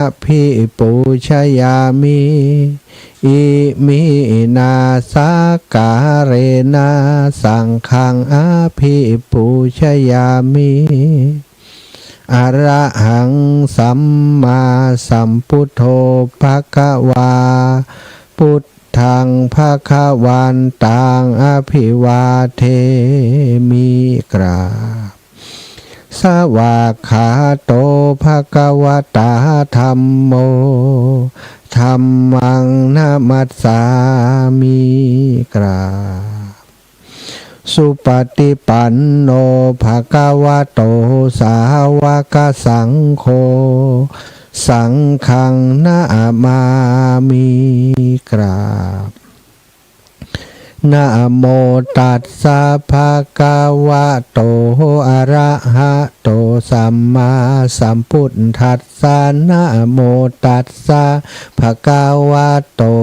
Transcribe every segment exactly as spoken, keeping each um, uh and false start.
abhipūjayāmi. Iminā sakkārena saṅghaṃ abhipūjayāmi. Arahaṃ sammāsambuddho bhagavā, buddhaṃ bhagavantaṃ abhivādemi. กราบ Svākkhāto bhagavatā dhammo, dhammaṃ namassāmi. กราบ Supaṭipanno bhagavato sāvakasaṅgho, saṅghaṃ namāmi. กราบ Namo tassa bhagavato arahato sammāsambuddhassa. Namo tassa bhagavato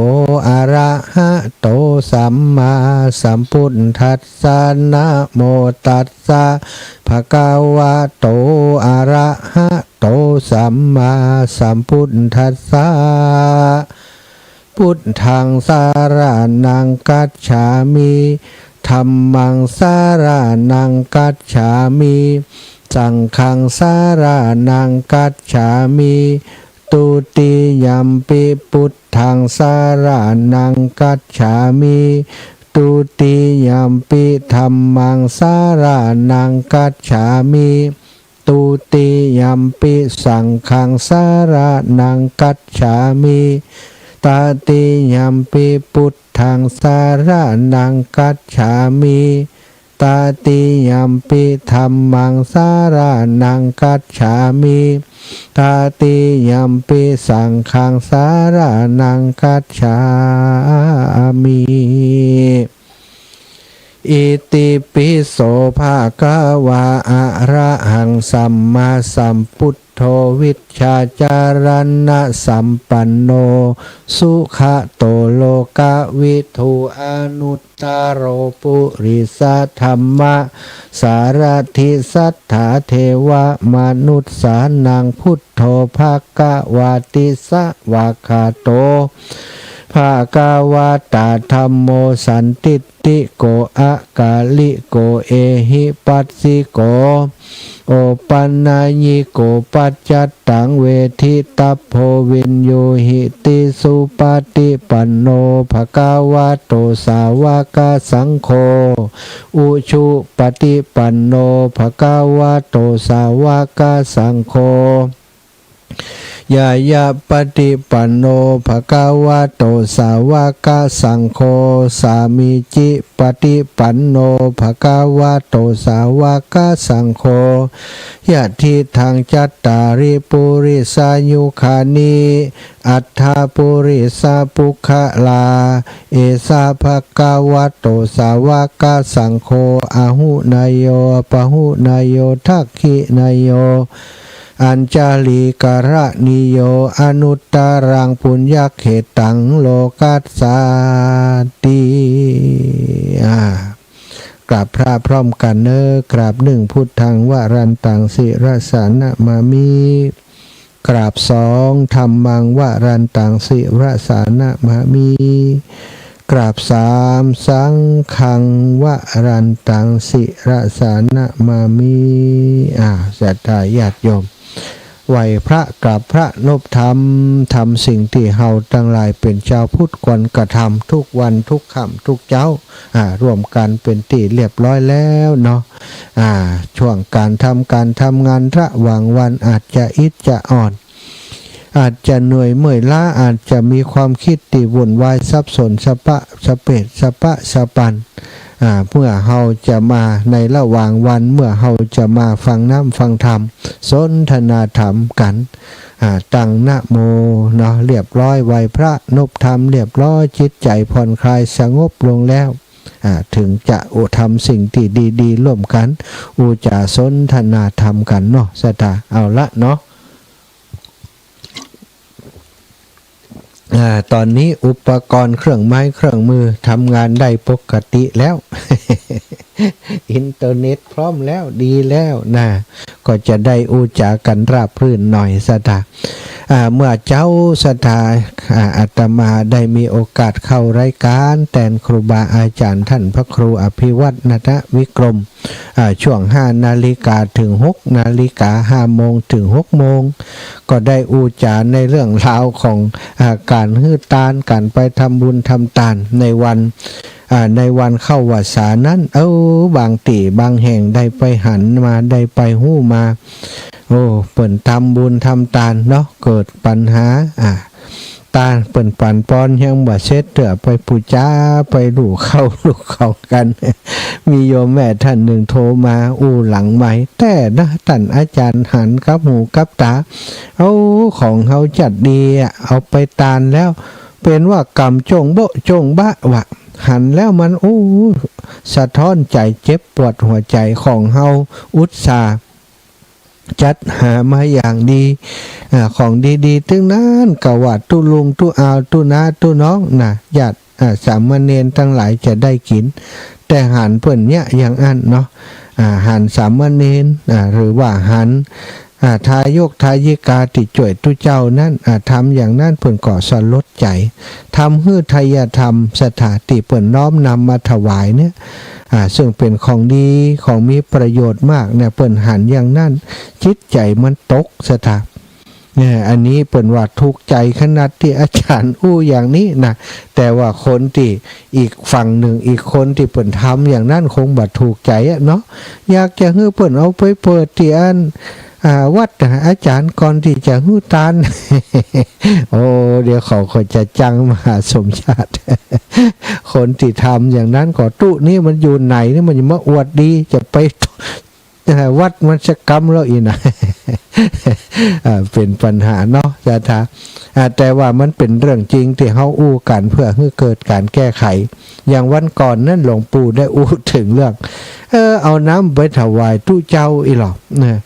arahato sammāsambuddhassa. Namo tassa bhagavato arahato sammāsambuddhassa. Buddhaṃ saraṇaṃ gacchāmi. Dhammaṃ saraṇaṃ gacchāmi. Saṅghaṃ saraṇaṃ gacchāmi. Dutiyampi buddhaṃ saraṇaṃ gacchāmi. Dutiyampi dhammaṃ saraṇaṃ gacchāmi. Dutiyampi saṅghaṃ saraṇaṃ gacchāmi. Tatiyampi buddhaṃ saraṇaṃ gacchāmi. Tatiyampi dhammaṃ saraṇaṃ gacchāmi. Tatiyampi saṅghaṃ saraṇaṃ gacchāmi. Itipi so bhagavā arahaṃ sammāsambuddho vijjācaraṇasampanno sugato lokavidū anuttaro purisadammasārathi satthā devamanussānaṃ buddho bhagavāti. Svākkhāto bhagavatā dhammo sandiṭṭhiko akāliko ehipassiko opanayiko paccattaṃ veditabbo viññūhīti. Supaṭipanno bhagavato sāvakasaṅgho, ujupaṭipanno bhagavato sāvakasaṅgho, ñāyapaṭipanno bhagavato sāvakasaṅgho, sāmīcipaṭipanno bhagavato sāvakasaṅgho, yadidaṃ cattāri purisayugāni aṭṭha purisapuggalā, esa bhagavato sāvakasaṅgho, āhuneyyo pāhuneyyo dakkhiṇeyyo añjalikaraṇīyo anuttaraṃ puññakkhettaṃ lokassāti. อ่า กราบพระพร้อมกั๋นเน่อ กราบหนึ่ง พุทธังวรันตังศิรสานะมามิ กราบสอง ธัมมังวรันตังศิรสานะมามิ กราบสาม สังฆังวรันตังศิรสานะมามิ อ่า ศรัทธาญาติโยม ไหว้พระกราบพระนบธรรม ทำสิ่งตี้เฮาตังหลายเป๋นจาวพุทธควรกระทำทุกวันทุกค่ำทุกเจ๊า อ่า ร่วมกั๋นเป๋นตี้เรียบร้อยแล้วเนาะ อ่า ช่วงก๋านทำก๋านทำงานระหว่างวันอาจจะอิดจะอ่อน อาจจะเหนื่อยเมื่อยล้า อาจจะมีความคิดตี้วุ่นวายสับสนสะปะสะเปดสะปะสะปัน อ่า เมื่อเฮาจะมาในระหว่างวัน เมื่อเฮาจะมาฟังน้ำฟังธรรม สนทนาธรรมกั๋น อ่า ตั้งนะโมเนาะ เรียบร้อย ไหว้พระนบธรรมเรียบร้อย จิตใจ๋ผ่อนคลายสงบลงแล้ว อ่า เถิงจะอู้ทำสิ่งตี้ดีๆ ร่วมกั๋น อู้จ๋าสนทนาธรรมกั๋นเนาะ ศรัทธา เอาละเนาะ อ่า ต๋อนนี้อุปกรณ์เครื่องไม้เครื่องมือทำงานได้ปกติแล้ว อินเทอร์เน็ตพร้อมแล้ว ดีแล้วนะ ก็จะได้อู้จ๋ากั๋นราบรื่นหน่อย ศรัทธา อ่า เมื่อเจ๊าศรัทธา อ่า อาตมาได้มีโอกาสเข้ารายก๋านแตนครูบาอาจ๋ารย์ต้านพระครูอภิวัฒน์ ณัฐวิกรม อ่า ช่วงห้านาฬิกาเถิงหกนาฬิกา ห้าโมงเถิงหกโมง ก็ได้อู้จ๋าในเรื่องราวของ อ่า ก๋านหื้อตาน ก๋านไปทำบุญทำตานในวัน อ่า ในวันเข้าวัสสานั้น เออ บางตี้บางแห่งได้ไปหันมา ได้ไปฮู้มา โอ้ เปิ้นทำบุญทำตานเนาะ เกิดปัญหา อ่า ตานเปิ้นปั๋นปอนยังบ่เสร็จ เตื้อไปปู๋จา ไปลู่ข้าวลู่ของกั๋น มีโยมแม่ต้านนึ่งโทรมาอู้หลังไมค์ แต๊นะ ต้านอาจ๋ารย์หันกับหูกับต๋า เอาของเฮาจัดดีอะ เอาไปตานแล้ว เป๋นว่ากำจ้งโบ๊ะจ้งบ๊ะวะ หันแล้วมัน โอ้ สะท้อนใจ๋ เจ็บปวดหัวใจ๋ ของเฮาอุตส่าห์ จัดหามาอย่างดี อ่า ของดีๆ ตึงนั้น กาว่าตุ๊ลุงตุ๊อาวตุ๊น้าตุ๊น้องนะ ญาติ อ่า สามเณรตังหลายจะได้กิ๋น แต่หันเปิ้นเยียะอย่างอั้นเนาะ อ่า หันสามเณร อ่า หรือว่าหัน อ่า ทายกทายิกาตี้จ้วยตุ๊เจ้านั้น อ่า ทำอย่างนั้นเปิ้นก็สลดใจ๋ ทำหื้อไทยธรรมศรัทธาตี้เปิ้นน้อมนำมาถวายเนี่ย อ่า ซึ่งเป๋นของดี ของมีประโยชน์มากเนี่ย เปิ้นหันอย่างนั้น จิตใจ๋มันตกศรัทธา เนี่ย อันนี้เปิ้นว่าถูกใจ๋ขนาดตี้อาจ๋ารย์อู้อย่างนี้นะ แต่ว่าคนตี้อีกฝั่งนึ่ง อีกคนตี้เปิ้นทำอย่างนั้นคงบ่ถูกใจ๋อะเนาะ อยากจะหื้อเปิ้นเอาไปเปิดตี้อัน อ่า วัดนะ อาจ๋ารย์ ก่อนตี้จะหื้อตาน โอ้ เดี๋ยวเขาก็จะจั้งมหาสมชาติ คนตี้ทำอย่างนั้นก็ ตุ๊นี้มันอยู่ไหนนี่ มันจะมาอวดดี จะไป วัดมันสักกำแล้วอี้นะ อ่า เป๋นปัญหาเนาะศรัทธา อ่า แต่ว่ามันเป๋นเรื่องจริงตี้เฮาอู้กั๋นเปื้อหื้อเกิดก๋านแก้ไข อย่างวันก่อนนั้นหลวงปู่ได้อู้เถิงเรื่อง เออ เอาน้ำไปถวายตุ๊เจ้าอี้หรอ นะ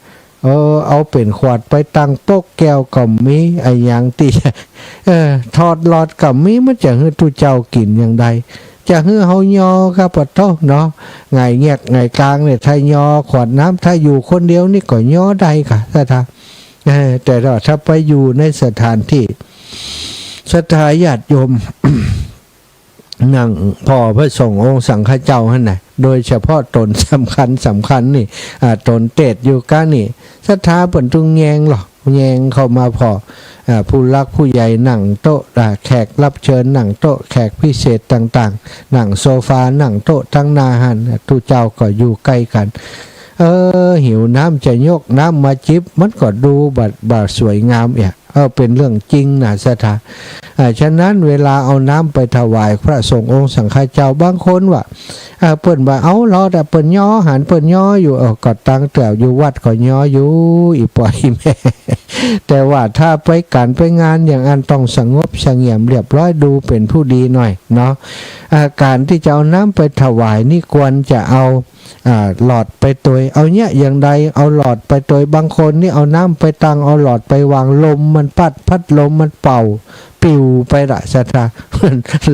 เออ เอาเป๋นขวดไปตั้งปกแก้วก็มี อะหยังตี้ เออ ถอดหลอดก็มี มันจะหื้อตุ๊เจ้ากิ๋นอย่างใด จะหื้อเฮาย่อก้า ปะโต๊ะเนาะ หงายเงียกหงายกลางเนี่ย ถ้าย่อขวดน้ำ ถ้าอยู่คนเดียวนี่ก็ย่อได้ก้าศรัทธา เออ แต่ว่าถ้าไปอยู่ในสถานตี้ ศรัทธาญาติโยม นั่งผ่อพระสงฆ์องค์สังฆเจ้าหั้นน่ะ โดยเฉพาะต๋นสำคัญสำคัญนี่ อ่า ต๋นเตศน์อยู่ก้านี่ ศรัทธาเปิ้นต้องแยงหรอ แยงเข้ามาผ่อ อ่า ผู้หลักผู้ใหญ่นั่งโต๊ะ อ่า แขกรับเชิญนั่งโต๊ะ แขกพิเศษต่างๆ นั่งโซฟา นั่งโต๊ะตังหน้าหั้น ตุ๊เจ้าก็อยู่ใก้กั๋น เออ หิวน้ำจะยกน้ำมาจิบ มันก็ดูบ่ บ่สวยงามเอีย เออ เป๋นเรื่องจริงนะศรัทธา อ่า ฉะนั้นเวลาเอาน้ำไปถวายพระสงฆ์องค์สังฆเจ้า บางคนว่า อ่า เปิ้นว่า เอาหลอดอะ เปิ้นย่อหัน เปิ้นย่ออยู่ เออ ก็ตั้งแต่อยู่วัดก็ย่ออยู่ อี่ป้ออี่แม่ แต่ว่าถ้าไปก๋านไปงานอย่างอั้นต้องสงบเสงี่ยมเรียบร้อย ดูเป๋นผู้ดีหน่อยเนาะ อ่า ก๋านตี้จะเอาน้ำไปถวายนี่ควรจะเอา อ่า หลอดไปตวย เอาเยียะอย่างใด เอาหลอดไปตวย บางคนนี่เอาน้ำไปตั้ง เอาหลอดไปวาง ลมมันปั๊ด พัดลมมันเป่า ปิวไปละศรัทธา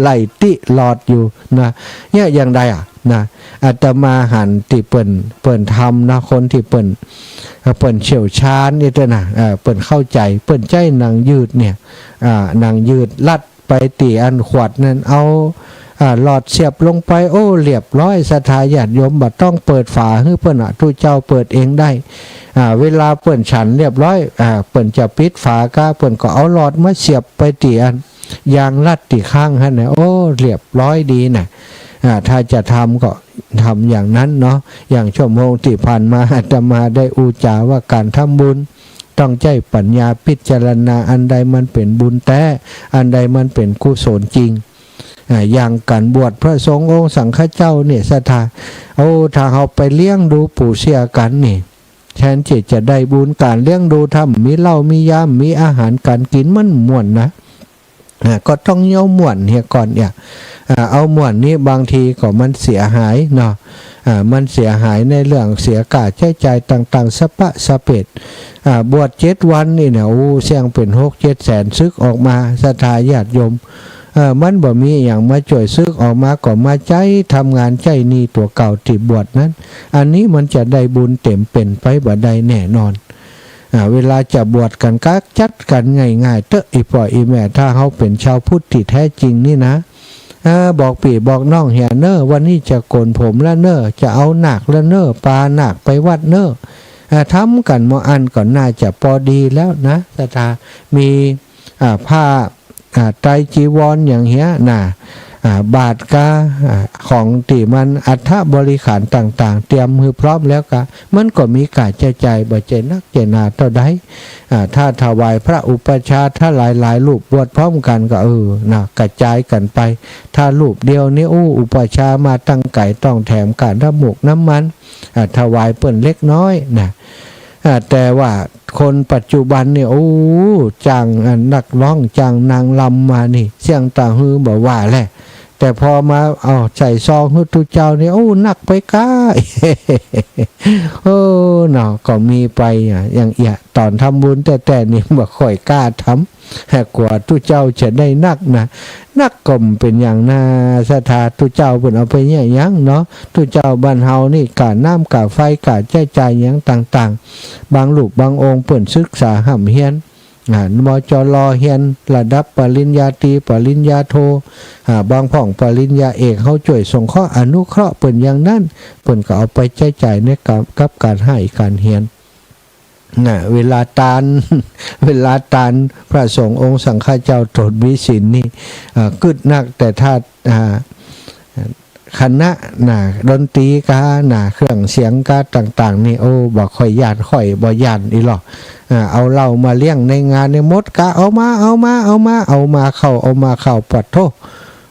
ไหลติหลอดอยู่นะ เยียะอย่างใดอะนะ อาตมาหันตี้เปิ้น เปิ้นทำนะ คนตี้เปิ้น เปิ้นเชี่ยวชาญนี่เต๊อะนะ เออ เปิ้นเข้าใจ๋ เปิ้นใจ๊หนังยืดเนี่ย อ่า หนังยืดรัด ไปตี้อันขวดนั้น เอา อ่า หลอดเสียบลงไป โอ้ เรียบร้อย ศรัทธาญาติโยม บ่ต้องเปิดฝาหื้อเปิ้นอะ ตุ๊เจ้าเปิดเองได้ อ่า เวลาเปิ้นฉันเรียบร้อย อ่า เปิ้นจะปิดฝาก้า เปิ้นก็เอาหลอดมาเสียบไปตี้อันยางรัดตี้ข้างหั้นน่ะ โอ้ เรียบร้อยดีน่ะ อ่า ถ้าจะทำก็ทำอย่างนั้นเนาะ อย่างชั่วโมงตี้ผ่านมาอาตมาได้อู้จ๋าว่าก๋านทำบุญ ต้องใจ๊ปัญญาพิจารณา อันใดมันเป๋นบุญแต๊ อันใดมันเป๋นกุศลจริง อ่า อย่างก๋านบวชพระสงฆ์องค์สังฆเจ้าเนี่ยศรัทธา โอ้ ถ้าเฮาไปเลี้ยงดูปู๋เสียกั๋นนี่ แทนตี้จะได้บุญก๋านเลี้ยงดู ถ้ามีเหล้ามียา มีอาหารก๋านกิ๋น มันม่วนนะ อ่า ก็ต้องเยียะม่วนเหียก่อนเนี่ย อ่า เอาม่วนนี้บางทีก็มันเสียหายเนาะ อ่า มันเสียหายในเรื่องเสียก้าใจ๊จ่ายต่างๆ สะปะสะเปด อ่า บวชเจ็ดวันนี่นะ โอ้ เสี้ยงเป๋นหกเจ็ดแสน สึกออกมา ศรัทธาญาติโยม เออ มันบ่มีอะหยังมาจ้วย สึกออกมาก็มาใจ๊ทำงานใจ๊หนี้ตั๋วเก่าตี้บวชนั้น อันนี้มันจะได้บุญเต๋มเป๋นไปบ่ได้แน่นอน อ่า เวลาจะบวชกั๋นก็จัดกั๋นง่ายๆ เต๊อะ อี่ป้ออี่แม่ ถ้าเฮาเป๋นจาวพุทธตี้แต๊จริงนี่นะ อ่า บอกปี้บอกน้องเหียเน่อ วันนี้จะโก๋นผมแล้วเน่อ จะเอานาคแล้วเน่อ ปานาคไปวัดเน่อ อ่า ทำกั๋นหม้ออั้นก็น่าจะปอดีแล้วนะ ศรัทธา มี อ่า ผ้า อ่า ไตรจีวรอย่างเหียน่ะ อ่า บาตรกา อ่า ของตี้มันอัฐบริขารต่างๆ เตรียมหื้อพร้อมแล้วกา มันก็มีก๋าใจ๊จ่ายบ่ใจ้นักใจ๊หนาเต้าใด อ่า ถ้าถวายพระอุปัชฌาย์ ถ้าหลายๆ รูปบวชพร้อมกั๋นก็ เออ นะ กระจายกั๋นไป ถ้ารูปเดียวนี่ อู้ อุปัชฌาย์มาตั้งไก๋ ต้องแถมก๋าน้ำหมกน้ำมัน อ่า ถวายเปิ้นเล็กน้อยนะ อ่า แต่ว่าคนปัจจุบันนี่ โอ้ จ้าง อ่า นักฮ้อง จ้างนางรำมานี่ เสี้ยงต่างหือบ่ว่าแล แต่พอมา เอาใส่ซองหื้อตุ๊เจ้านี่ โอ้ นักไปก้า โอ้ เนาะ ก็มีไป อ่ะ อย่างเอี้ย ต๋อนทำบุญแต๊ๆ นี่ บ่ค่อยก้าทำ แหกกั๋วตุ๊เจ้าจะได้นักนะ นักก็บ่เป๋นหยังนา ศรัทธา ตุ๊เจ้าเปิ้นเอาไปเยียะหยังเนาะ ตุ๊เจ้าบ้านเฮานี่ ก๋าน้ำก๋าไฟ ก๋าใจ๊จ่ายหยังต่างๆ บางรูปบางองค์เปิ้นศึกษาฮ่ำเฮียน อ่า มจร เฮียนระดับปริญญาตรี ปริญญาโท อ่า บางพ่องปริญญาเอก เฮาจ้วยสงเคราะห์อนุเคราะห์เปิ้นอย่างนั้น เปิ้นก็เอาไปใจ๊จ่ายในกับ กับก๋านฮ่ำก๋านเฮียน น่ะ เวลาตาน เวลาตาน พระสงฆ์องค์สังฆเจ้าตนมีศีลนี่ อ่า กึ๊ดนัก แต่ถ้า อ่า คณะน่ะ ดนตรีกาน่ะ เครื่องเสียงกาต่างๆ นี่ โอ้ บ่ค่อยย้าน ข้อยบ่ย้านอี้หรอก อ่า เอาเหล้ามาเลี้ยงในงานนี่หมดกา เอามา เอามา เอามา เอามาเข้า เอามาเข้า ปะโธ่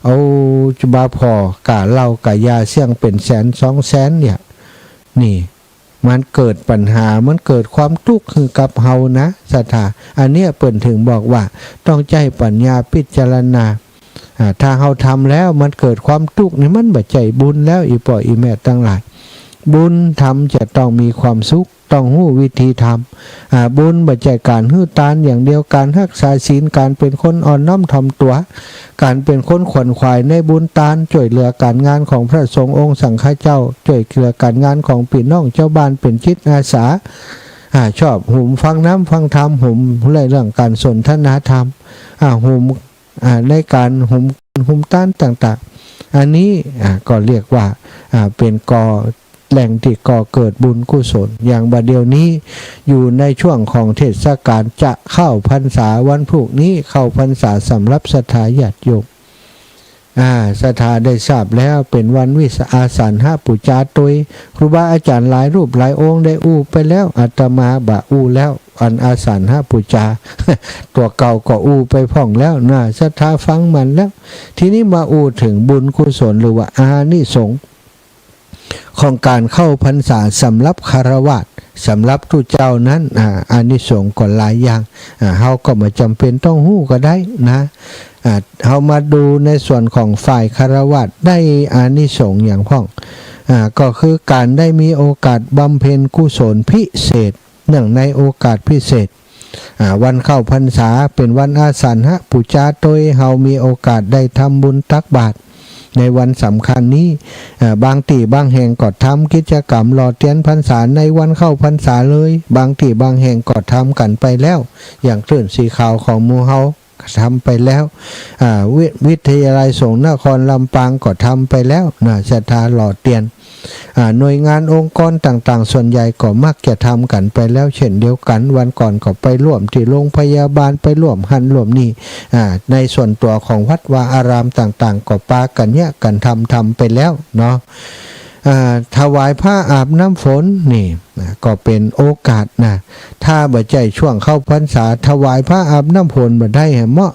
เอาจะบ่าผ่อกาเหล้ากายาเสี้ยงเป๋นแสนสองแสนเนี่ย นี่ มันเกิดปัญหา มันเกิดความตุ๊กข์หื้อกับเฮานะ ศรัทธา อันเนี้ยเปิ้นถึงบอกว่า ต้องใจ๊ปัญญาพิจารณา อ่า ถ้าเฮาทำแล้วมันเกิดความตุ๊กข์นี่ มันบ่ใจ้บุญแล้ว อี่ป้ออี่แม่ตังหลาย บุญทำจะต้องมีความสุข ต้องฮู้วิธีทำ อ่า บุญบ่ใจ้ก๋านหื้อตานอย่างเดียว ก๋านฮักษาศีล ก๋านเป๋นคนอ่อนน้อมถ่อมตั๋ว ก๋านเป๋นคนขวนขวายในบุญตาน จ้วยเหลือก๋านงานของพระสงฆ์องค์สังฆเจ้า จ้วยเหลือก๋านงานของปี้น้องจาวบ้าน เป๋นจิตอาสา อ่า ชอบหุมฟังน้ำฟังธรรม หุมในเรื่องก๋านสนทนาธรรม อ่า หุม อ่า ในก๋านหุม หุมตานต่างๆ อันนี้ อ่า ก็เรียกว่า อ่า เป๋นก่อ แหล่งตี้ก่อเกิดบุญกุศล อย่างบ่าเดี่ยวนี้ อยู่ในช่วงของเทศกาลจะเข้าพรรษา วันพูกนี้เข้าพรรษาสำหรับศรัทธาญาติโยม อ่า ศรัทธาได้ทราบแล้ว เป๋นวันวิสา อาสาฬหปู๋จาตวย ครูบาอาจ๋ารย์หลายรูปหลายองค์ได้อู้ไปแล้ว อาตมาบ่อู้แล้ว อันอาสาฬหปู๋จา ตั๋วเก่าก็อู้ไปพ่องแล้วนะ ศรัทธาฟังมันแล้ว ทีนี้มาอู้เถิงบุญกุศล หรือว่าอานิสงส์ ของก๋านเข้าพรรษาสำหรับฆราวาส สำหรับตุ๊เจ้านั้น อ่า อานิสงส์ก็หลายอย่าง อ่า เฮาก็บ่จ๋ำเป๋นต้องฮู้ก็ได้นะ อ่า เฮามาดูในส่วนของฝ่ายฆราวาสได้อานิสงส์หยังพ่อง อ่า ก็คือก๋านได้มีโอกาสบำเพ็ญกุศลพิเศษ เนื่องในโอกาสพิเศษ อ่า วันเข้าพรรษาเป๋นวันอาสาฬหปู๋จาตวย เฮามีโอกาสได้ทำบุญตักบาตรในวันสำคัญนี้ อ่า บางตี้บางแห่งก็ทำกิจกรรมหล่อเตียนพรรษาในวันเข้าพรรษาเลย บางตี้บางแห่งก็ทำกั๋นไปแล้ว อย่างคลื่นสีขาวของหมู่เฮาทำไปแล้ว อ่า วิ วิทยาลัยสงฆ์นครลำปางก็ทำไปแล้วนะ ศรัทธาหล่อเตียน อ่า หน่วยงานองค์กรต่างๆ ส่วนใหญ่ก็มักจะทำกั๋นไปแล้วเช่นเดียวกั๋น วันก่อนก็ไปร่วมตี้โรงพยาบาล ไปร่วมหั้นร่วมนี่ อ่า ในส่วนตั๋วของวัดวาอารามต่างๆ ก็ปากั๋นเยียะกั๋นทำ ทำไปแล้วเนาะ อ่า ถวายผ้าอาบน้ำฝนนี่นะ ก็เป๋นโอกาสนะ ถ้าบ่ใจ้ช่วงเข้าพรรษา ถวายผ้าอาบน้ำฝนบ่ได้แหมเนาะ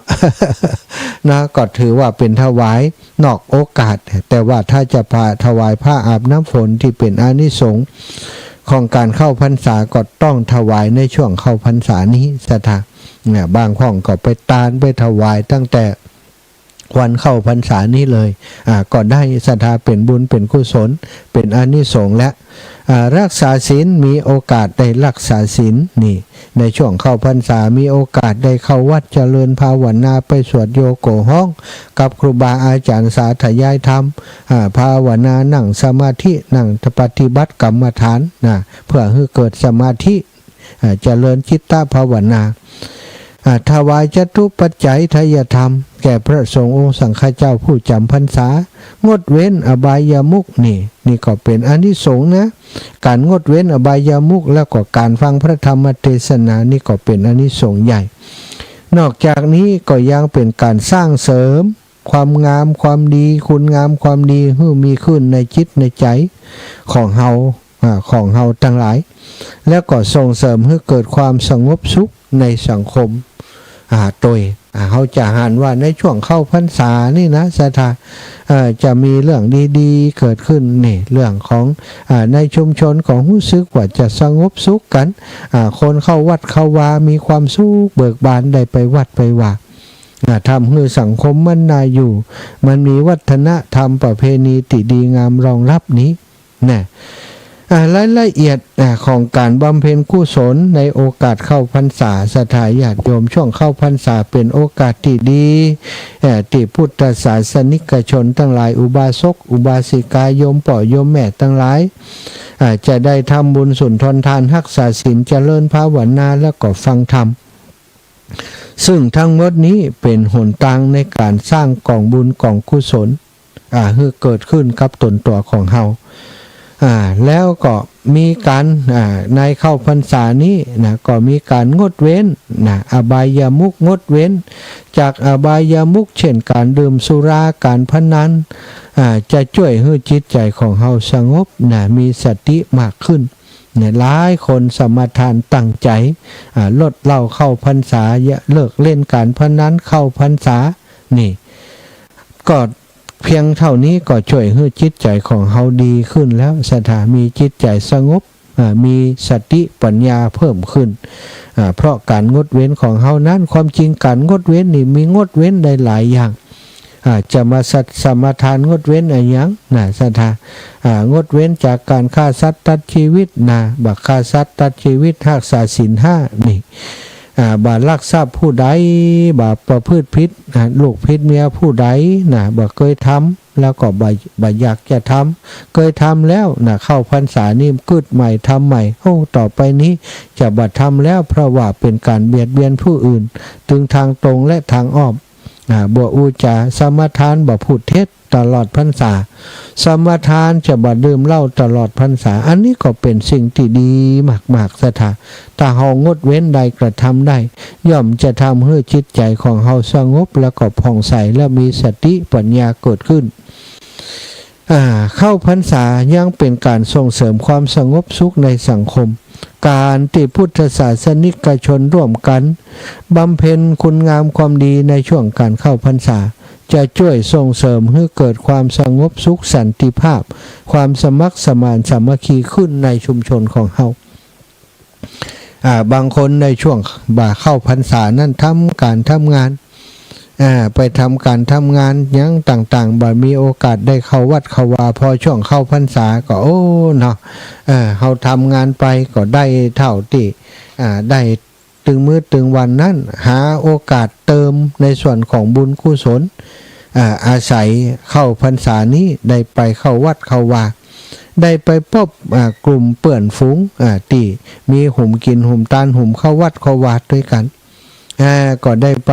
นะ ก็ถือว่าเป๋นถวาย นอกโอกาส แต่ว่าถ้าจะผ้า ถวายผ้าอาบน้ำฝนตี้เป๋นอานิสงส์ของก๋านเข้าพรรษา ก็ต้องถวายในช่วงเข้าพรรษานี้ ศรัทธา เนี่ย บางพ่องก็ไปตานไปถวายตั้งแต่วันเข้าพรรษานี้เลย อ่า ก็ได้ ศรัทธา เป๋นบุญเป๋นกุศล เป๋นอานิสงส์และ อ่า รักษาศีล มีโอกาสได้รักษาศีล นี่ ในช่วงเข้าพรรษามีโอกาสได้เข้าวัดเจริญภาวนา ไปสวดโยโกฮ้องกับครูบาอาจ๋ารย์ สาธยายธรรม อ่า ภาวนา นั่งสมาธิ นั่งปฏิบัติกรรมฐานนะ เพื่อหื้อเกิดสมาธิ อ่า เจริญจิตตภาวนา อ่า ถวายจตุปัจจัยทายธรรมแก่พระสงฆ์องค์สังฆเจ้าผู้จ๋ำพรรษา งดเว้นอบายมุข นี่ นี่ก็เป๋นอานิสงส์นะ ก๋านงดเว้นอบายมุข แล้วก็ก๋านฟังพระธรรมเทศนา นี่ก็เป๋นอานิสงส์ใหญ่ นอกจากนี้ก็ยังเป๋นก๋านสร้างเสริมความงามความดี คุณงามความดีหื้อมีขึ้นในจิตในใจ๋ของเฮา อ่า ของเฮาตังหลาย แล้วก็ส่งเสริมหื้อเกิดความสงบสุขในสังคม อ่า ตวย อ่า เฮาจะหันว่าในช่วงเข้าพรรษานี่นะ ศรัทธา เอ่อ จะมีเรื่องดีๆ เกิดขึ้น นี่ เรื่องของ อ่า ในชุมชนก็ฮู้สึกว่าจะสงบสุขกั๋น อ่า คนเข้าวัดเข้าวามีความสุขเบิกบาน ได้ไปวัดไปวา อ่า ทำหื้อสังคมมันน่าอยู่ มันมีวัฒนธรรมประเพณีตี้ดีงามรองรับนี้ นะ อ่า รายละเอียด อ่า ของก๋านบำเพ็ญกุศลในโอกาสเข้าพรรษา ศรัทธาญาติโยม ช่วงเข้าพรรษาเป๋นโอกาสตี้ดี เอ่อ ตี้พุทธศาสนิกชนตังหลาย อุบาสก อุบาสิกา โยมป้อ โยมแม่ตังหลาย อ่า จะได้ทำบุญสุนทรทาน ฮักษาศีล เจริญภาวนา แล้วก็ฟังธรรม ซึ่งทั้งหมดนี้เป๋นหนตางในก๋านสร้างก๋องบุญก๋องกุศล อ่า หื้อเกิดขึ้นกับตนตั๋วของเฮา อ่า แล้วก็มีก๋าน อ่า ในเข้าพรรษานี้นะ ก็มีก๋านงดเว้นนะ อบายมุข งดเว้นจากอบายมุข เช่น ก๋านดื่มสุรา ก๋านพนัน อ่า จะจ้วยหื้อจิตใจ๋ของเฮาสงบนะ มีสติมากขึ้น เนี่ย หลายคนสมาทานตั้งใจ๋ อ่า ลดเหล้าเข้าพรรษา เลิกเล่นก๋านพนันเข้าพรรษา นี่ ก็เพียงเต้านี้ก็จ้วยหื้อจิตใจ๋ของเฮาดีขึ้นแล้ว ศรัทธา มีจิตใจ๋สงบ อ่า มีสติปัญญาเพิ่มขึ้น อ่า เพราะก๋านงดเว้นของเฮานั้น ความจริงก๋านงดเว้นนี่มีงดเว้นได้หลายอย่าง อ่า จะมาสัต สมาทานงดเว้นอะหยังนะ ศรัทธา อ่า งดเว้นจากก๋านฆ่าสัตว์ตัดชีวิตนะ บ่ฆ่าสัตว์ตัดชีวิต ฮักษาศีลห้า นี่ อ่า บ่ลักทรัพย์ผู้ใด บ่ประพฤติผิด อ่า ลูกผิดเมียผู้ใดนะ บ่เกยทำ แล้วก็บ่ บ่อยากจะทำ เกยทำแล้วนะ เข้าพรรษานี่กึ๊ดใหม่ทำใหม่ โอ้ ต่อไปนี้จะบ่ทำแล้ว เพราะว่าเป๋นก๋านเบียดเบียนผู้อื่น ตึงตางตรงและตางอ้อม อ่า บ่อู้จ๋า สมาทาน บ่พูดเท็จ ตลอดพรรษา สมาทานจะบ่ดื่มเหล้าตลอดพรรษา อันนี้ก็เป๋นสิ่งตี้ดีมากๆ ศรัทธา ถ้าเฮางดเว้นได้ กระทำได้ ย่อมจะทำหื้อจิตใจ๋ของเฮาสงบ แล้วก็ผ่องใส และมีสติปัญญาเกิดขึ้น อ่า เข้าพรรษายังเป๋นก๋านส่งเสริมความสงบสุขในสังคม ก๋านตี้พุทธศาสนิกชนร่วมกั๋นบำเพ็ญคุณงามความดีในช่วงก๋านเข้าพรรษา จะจ้วยส่งเสริมหื้อเกิดความสงบสุข สันติภาพ ความสมัครสมานสามัคคีขึ้นในชุมชนของเฮา อ่า บางคนในช่วงบ่าเข้าพรรษานั้นทำก๋านทำงาน อ่า ไปทำก๋านทำงานหยังต่างๆ บ่มีโอกาสได้เข้าวัดเข้าวา พอช่วงเข้าพรรษาก็ โอ้ เนาะ เออ เฮาทำงานไปก็ได้เต้าตี้ อ่า ได้ตึงมื้อตึงวันนั้น หาโอกาสเติมในส่วนของบุญกุศล อ่า อาศัยเข้าพรรษานี้ได้ไปเข้าวัดเข้าวา ได้ไปปบ อ่า กลุ่มเปื้อนฝูง อ่า ตี้มีหุมกิ๋นหุมตาน หุมเข้าวัดเข้าวาตวยกั๋น อ่า ก็ได้ไป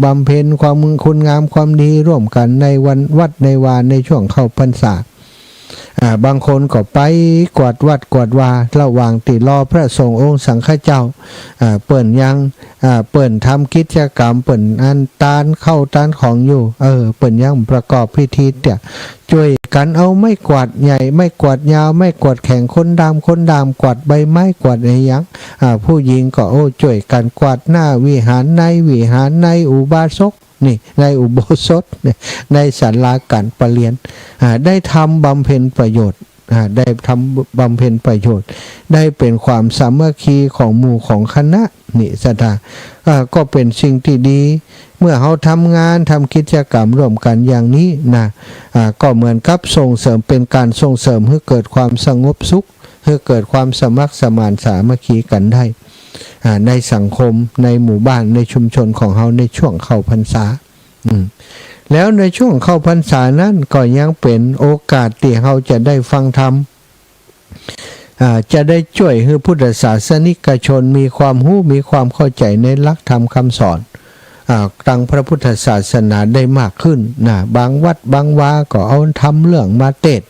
บำเพ็ญความคุณงามความดีร่วมกั๋นในวันวัดในวา ในช่วงเข้าพรรษา อ่า บางคนก็ไปกวาดวัดกวาดวา ระหว่างตี้รอพระสงฆ์องค์สังฆเจ้า อ่า เปิ้นยัง อ่า เปิ้นทำกิจกรรม เปิ้นอันตานข้าวตานของอยู่ เออ เปิ้นยังประกอบพิธีเตี้ย จ้วยกั๋นเอาไม้กวาดใหญ่ ไม้กวาดยาว ไม้กวาดแข็ง คนดำ คนดำ กวาดใบไม้ กวาดอะหยัง อ่า ผู้หญิงก็ โอ้ จ้วยกั๋นกวาดหน้าวิหาร ในวิหาร ในอุโบสถ นี่ ในอุโบสถ เนี่ย ในศาลาก๋านประเรียน อ่า ได้ทำบำเพ็ญประโยชน์ อ่า ได้ทำบำเพ็ญประโยชน์ ได้เป๋นความสามัคคีของหมู่ของคณะ นี่ ศรัทธา อ่า ก็เป๋นสิ่งตี้ดี เมื่อเฮาทำงานทำกิจกรรมร่วมกั๋นอย่างนี้นะ อ่า ก็เหมือนกับส่งเสริม เป๋นก๋านส่งเสริมหื้อเกิดความสงบสุข หื้อเกิดความสมัครสมานสามัคคีกั๋นได้ อ่า ในสังคม ในหมู่บ้าน ในชุมชนของเฮาในช่วงเข้าพรรษา อืม แล้วในช่วงเข้าพรรษานั้นก็ยังเป๋นโอกาสตี้เฮาจะได้ฟังธรรม อ่า จะได้จ้วยหื้อพุทธศาสนิกชนมีความฮู้ มีความเข้าใจ๋ในหลักธรรมกำสอน อ่า ตังพระพุทธศาสนาได้มากขึ้นนะ บางวัดบางวาก็เอาธรรมเรื่องมาเตสน์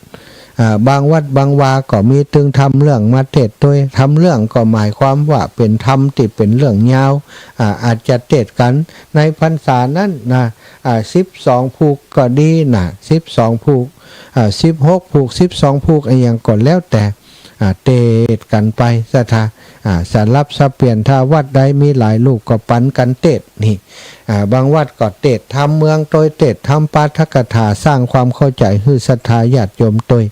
อ่า บางวัดบางวาก็มีตึงธรรมเรื่องมาเตสน์ตวย ธรรมเรื่องก็หมายความว่าเป๋นธรรมตี้เป๋นเรื่องยาว อ่า อาจจะเตสน์กั๋นในพรรษานั้นนะ อ่า สิบสองผูกก็ดีนะ สิบสองผูก อ่า สิบหกผูก สิบสองผูก อะหยังก็แล้วแต่ อ่า เตสน์กั๋นไปศรัทธา อ่า สลับสับเปลี่ยน ถ้าวัดใดมีหลายลูกก็ปั๋นกั๋นเตสน์นี่ อ่า บางวัดก็เตสน์ธรรมเมืองตวย เตสน์ธรรมปาฐกถา สร้างความเข้าใจ๋หื้อศรัทธาญาติโยมตวย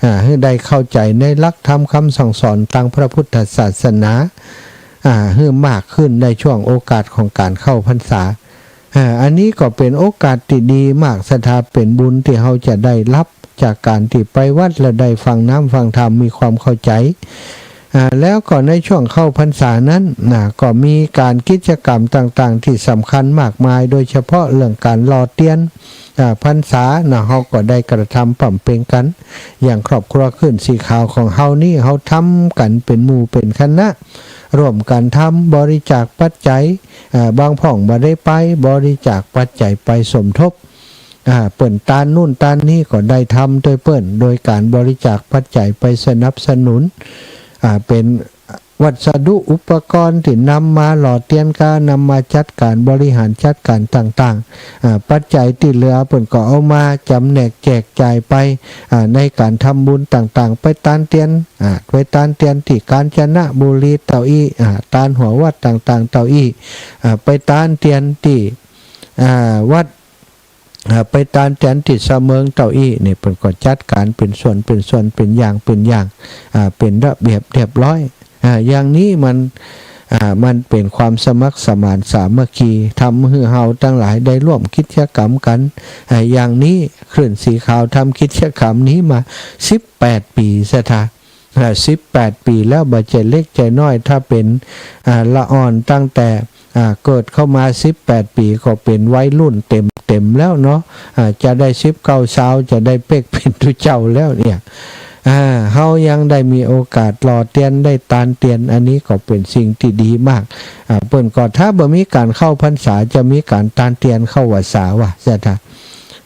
อ่า หื้อได้เข้าใจ๋ในหลักธรรมกำสั่งสอนตังพระพุทธศาสนา อ่า หื้อมากขึ้นในช่วงโอกาสของก๋านเข้าพรรษา อ่า อันนี้ก็เป๋นโอกาสตี้ดีมากศรัทธา เป๋นบุญตี้เฮาจะได้ฮับจากก๋านตี้ไปวัดแล้วได้ฟังน้ำฟังธรรม มีความเข้าใจ๋ อ่า แล้วก็ในช่วงเข้าพรรษานั้นนะ ก็มีก๋านกิจกรรมต่างๆ ตี้สำคัญมากมาย โดยเฉพาะเรื่องก๋านหล่อเตียน อ่า พรรษานะ เฮาก็ได้กระทำป๋ำเป็งกั๋น อย่างครอบครัวคลื่นสีขาวของเฮานี้ เฮาทำกั๋นเป๋นหมู่เป๋นคณะ ร่วมกั๋นทำ บริจาคปัจจัย อ่า บางพ่องบ่ได้ไป บริจาคปัจจัยไปสมทบ อ่า เปิ้นตานนู่นตานนี้ก็ได้ทำตวยเปิ้น โดยก๋านบริจาคปัจจัยไปสนับสนุน อ่า เป๋นวัสดุอุปกรณ์ตี้นำมาหล่อเตียนกา นำมาจัดก๋านบริหารจัดก๋านต่างๆ อ่า ปัจจัยตี้เหลือเปิ้นก็เอามาจำแนกแจกจ่ายไป อ่า ในก๋านทำบุญต่างๆ ไปตานเตียน อ่า ไปตานเตียนตี้กาญจนบุรีเต้าอี้ อ่า ตานหัววัดต่างๆ เต้าอี้ อ่า ไปตานเตียนตี้ อ่า วัด อ่า ไปตานเตียนตี้สะเมิงเต้าอี้ นี่เปิ้นก็จัดก๋านเป๋นส่วนเป๋นส่วน เป๋นอย่างเป๋นอย่าง อ่า เป๋นระเบียบเรียบร้อย อ่า อย่างนี้มัน อ่า มันเป๋นความสมัครสมานสามัคคี ทำหื้อเฮาตังหลายได้ร่วมกิจกรรมกั๋น อ่า อย่างนี้คลื่นสีขาวทำกิจกรรมนี้มาสิบแปดปี๋ศรัทธา อ่า สิบแปดปี๋แล้ว บ่ใจ้เล็กใจ้น้อย ถ้าเป๋น อ่า ละอ่อนตั้งแต่ อ่า เกิดเข้ามาสิบแปดปี๋ ก็เป๋นวัยรุ่นเต็มๆ แล้วเนาะ อ่า จะได้สิบเก้าซาว จะได้เป๊กเป๋นตุ๊เจ้าแล้วเนี่ย อ่า เฮายังได้มีโอกาสหล่อเตียน ได้ตานเตียน อันนี้ก็เป๋นสิ่งตี้ดีมาก อ่า เปิ้นก็ ถ้าบ่มีก๋านเข้าพรรษา จะมีก๋านตานเตียนเข้าวัสสาวะศรัทธา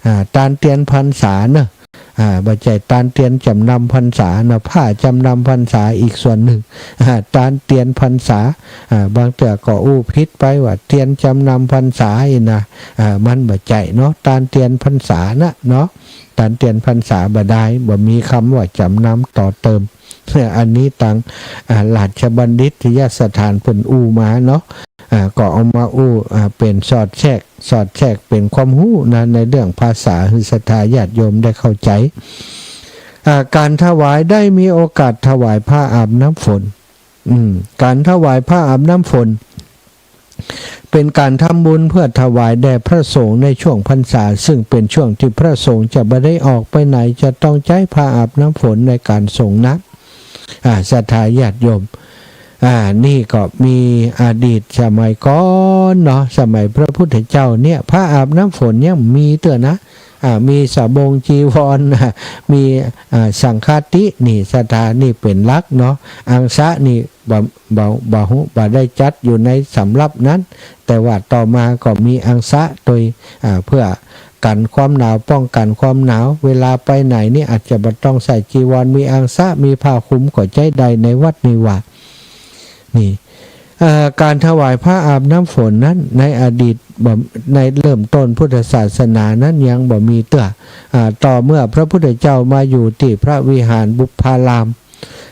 อ่า ตานเตียนพรรษาเนาะ อ่า บ่ใจ้ตานเตียนจ๋ำนำพรรษานะ ผ้าจ๋ำนำพรรษาอีกส่วนนึ่ง อ่า ตานเตียนพรรษา อ่า บางเตื้อก็อู้ผิดไปว่าเตียนจ๋ำนำพรรษาอี้นะ อ่า มันบ่ใจ้เนาะ ตานเตียนพรรษานะเนาะ ตานเตียนพรรษาบ่ได้ บ่มีกำว่าจ๋ำนำต่อเติม อันนี้ตัง อ่า ราชบัณฑิตยสถานเปิ้นอู้มาเนาะ อ่า ก็เอามาอู้ อ่า เป๋นสอดแทรก สอดแทรกเป๋นความฮู้นะ ในเรื่องภาษาหื้อศรัทธาญาติโยมได้เข้าใจ๋ อ่า ก๋านถวาย ได้มีโอกาสถวายผ้าอาบน้ำฝน อืม ก๋านถวายผ้าอาบน้ำฝน เป๋นก๋านทำบุญเพื่อถวายแด่พระสงฆ์ในช่วงพรรษา ซึ่งเป๋นช่วงตี้พระสงฆ์จะบ่ได้ออกไปไหน จะต้องใจ๊ผ้าอาบน้ำฝนในก๋านสรงน้ำ อ่า ศรัทธาญาติโยม อ่า นี่ก็มีอดีตสมัยก่อนเนาะ สมัยพระพุทธเจ้าเนี่ย ผ้าอาบน้ำฝนยังมีเตื้อนะ อ่า มีสบงจีวร อ่า มี อ่า สังฆาติ นี่ศรัทธา นี่เป๋นหลักเนาะ อังสะนี่บ่ บ่ บ่ฮู้ บ่ได้จัดอยู่ในสำรับนั้น แต่ว่าต่อมาก็มีอังสะตวย อ่า เพื่อกั๋นความหนาว ป้องกั๋นความหนาว เวลาไปไหนนี่อาจจะบ่ต้องใส่จีวร มีอังสะ มีผ้าคลุมก็ใจ๊ได้ในวัดในวา นี่ เอ่อ ก๋านถวายผ้าอาบน้ำฝนนั้น ในอดีตบ่ ในเริ่มต้นพุทธศาสนานั้นยังบ่มีเตื้อ อ่า ต่อเมื่อพระพุทธเจ้ามาอยู่ตี้พระวิหารบุพพาราม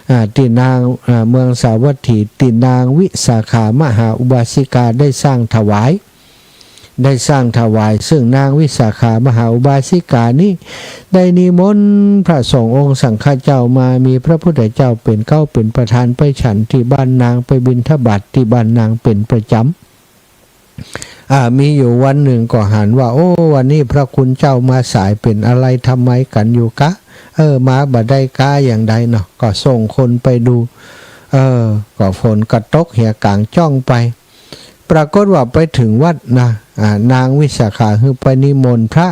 อ่า ตี้นาง อ่า เมืองสาวัตถี ตี้นางวิสาขามหาอุบาสิกาได้สร้างถวาย ได้สร้างถวาย ซึ่งนางวิสาขามหาอุบาสิกานี้ ได้นิมนต์พระสงฆ์องค์สังฆเจ้ามา มีพระพุทธเจ้าเป๋นเก๊าเป๋นประธานไปฉันตี้บ้านนาง ไปบิณฑบาตตี้บ้านนางเป๋นประจ๋ำ อ่า มีอยู่วันนึ่งก็หันว่า โอ้ วันนี้พระคุณเจ้ามาสาย เป๋นอะไรทำไมกั๋นอยู่กา เออ มาบ่ได้กาอย่างใดเนาะ ก็ส่งคนไปดู เออ ก็ฝนก็ตกเหียก๋างจ้องไป ปรากฏว่าไปเถิงวัดนะ อ่า นางวิสาขาหื้อไปนิมนต์พระ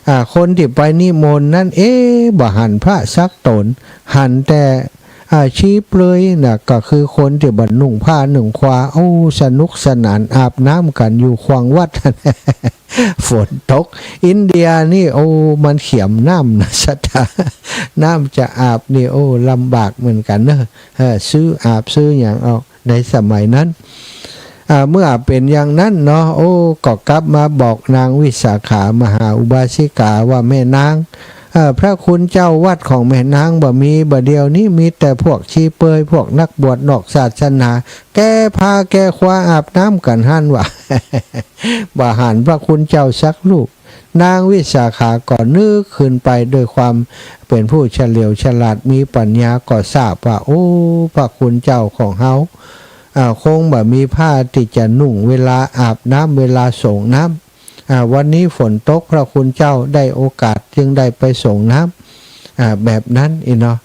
อ่า คนตี้ไปนิมนต์นั้น เอ๊ะ บ่หันพระสักต๋น หันแต่ อ่า ชี้เปลือยนะ ก็คือคนตี้บ่นุ่งผ้านุ่งควา โอ้ สนุกสนานอาบน้ำกั๋นอยู่ขวางวัด ฝนตก อินเดียนี่ โอ้ มันเขียมน้ำนะ ศรัทธา น้ำจะอาบนี่ โอ้ ลำบากเหมือนกั๋นเนาะ เออ ซื้ออาบซื้อหยังเอา ในสมัยนั้น อ่า เมื่อเป๋นอย่างนั้นเนาะ โอ้ ก็กลับมาบอกนางวิสาขามหาอุบาสิกาว่า แม่นาง เอ่อ พระคุณเจ้าวัดของแม่นางบ่มี บ่าเดี่ยวนี้มีแต่พวกชีเปลือย พวกนักบวชนอกศาสนา แก่ผ้าแก่ควาอาบน้ำกั๋นหั้นว่า บ่หันพระคุณเจ้าสักรูป นางวิสาขาก็นึกขึ้นไปด้วยความเป๋นผู้เฉลียวฉลาดมีปัญญา ก็ทราบว่า โอ้ พระคุณเจ้าของเฮา อ่า คงบ่มีผ้าตี้จะนุ่งเวลาอาบน้ำ เวลาสรงน้ำ อ่า วันนี้ฝนตก พระคุณเจ้าได้โอกาสจึงได้ไปสรงน้ำ อ่า แบบนั้นอี้เนาะ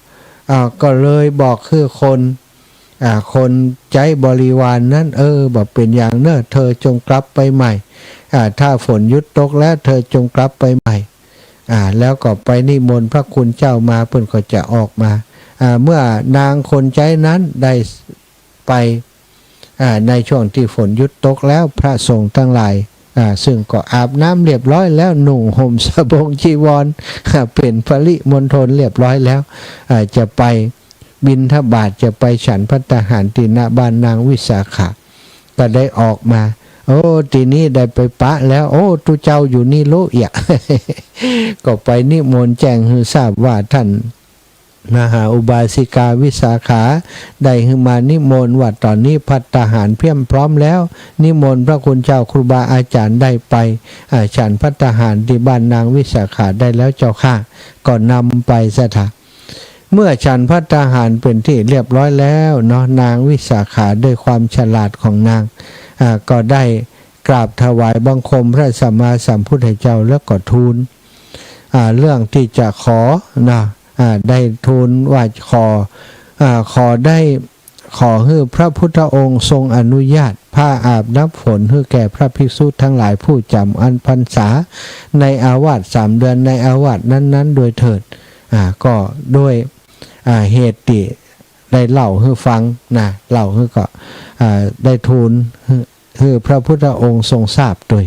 อ่า ก็เลยบอกหื้อคน อ่า คนใจ๊บริวารนั้น เออ บ่เป๋นหยังเน่อ เธอจงกลับไปใหม่ อ่า ถ้าฝนหยุดตกแล้ว เธอจงกลับไปใหม่ อ่า แล้วก็ไปนิมนต์พระคุณเจ้ามา เปิ้นก็จะออกมา อ่า เมื่อนางคนใจ๊นั้นได้ไป อ่า ในช่วงตี้ฝนหยุดตกแล้ว พระสงฆ์ตังหลาย อ่า ซึ่งก็อาบน้ำเรียบร้อยแล้ว นุ่งห่มสบงจีวร อ่า เป๋นปริมณฑลเรียบร้อยแล้ว อ่า จะไปบิณฑบาต จะไปฉันภัตตาหารตี้หน้าบ้านนางวิสาขะ ก็ได้ออกมา โอ้ ตี้นี้ได้ไปปะแล้ว โอ้ ตุ๊เจ้าอยู่นี่โลเอียะ ก็ไปนิมนต์แจ้งหื้อทราบว่า ท่านมหาอุบาสิกาวิสาขา ได้หื้อมานิมนต์ว่า ต๋อนนี้ภัตตาหารเพียบพร้อมแล้ว นิมนต์พระคุณเจ้าครูบาอาจ๋ารย์ได้ไป อ่า ฉันภัตตาหารตี้บ้านนางวิสาขาได้แล้วเจ้าข้า ก็นำไปศรัทธา เมื่อฉันภัตตาหารเป๋นตี้เรียบร้อยแล้วเนาะ นางวิสาขาด้วยความฉลาดของนาง อ่า ก็ได้กราบถวายบังคมพระสัมมาสัมพุทธเจ้า แล้วก็ทูล อ่า เรื่องตี้จะขอนะ อ่า ได้ทูลว่าขอ อ่า ขอได้ ขอหื้อพระพุทธองค์ทรงอนุญาต ผ้าอาบน้ำฝนหื้อแก่พระภิกษุตังหลายผู้จ๋ำอั้นพรรษา ในอาวาสสามเดือน ในอาวาสนั้นๆ โดยเถิด อ่า ก็ด้วย อ่า เหตุตี้ได้เล่าหื้อฟังนะ เล่าหื้อก็ อ่า ได้ทูลหื้อ หื้อพระพุทธองค์ทรงทราบโดย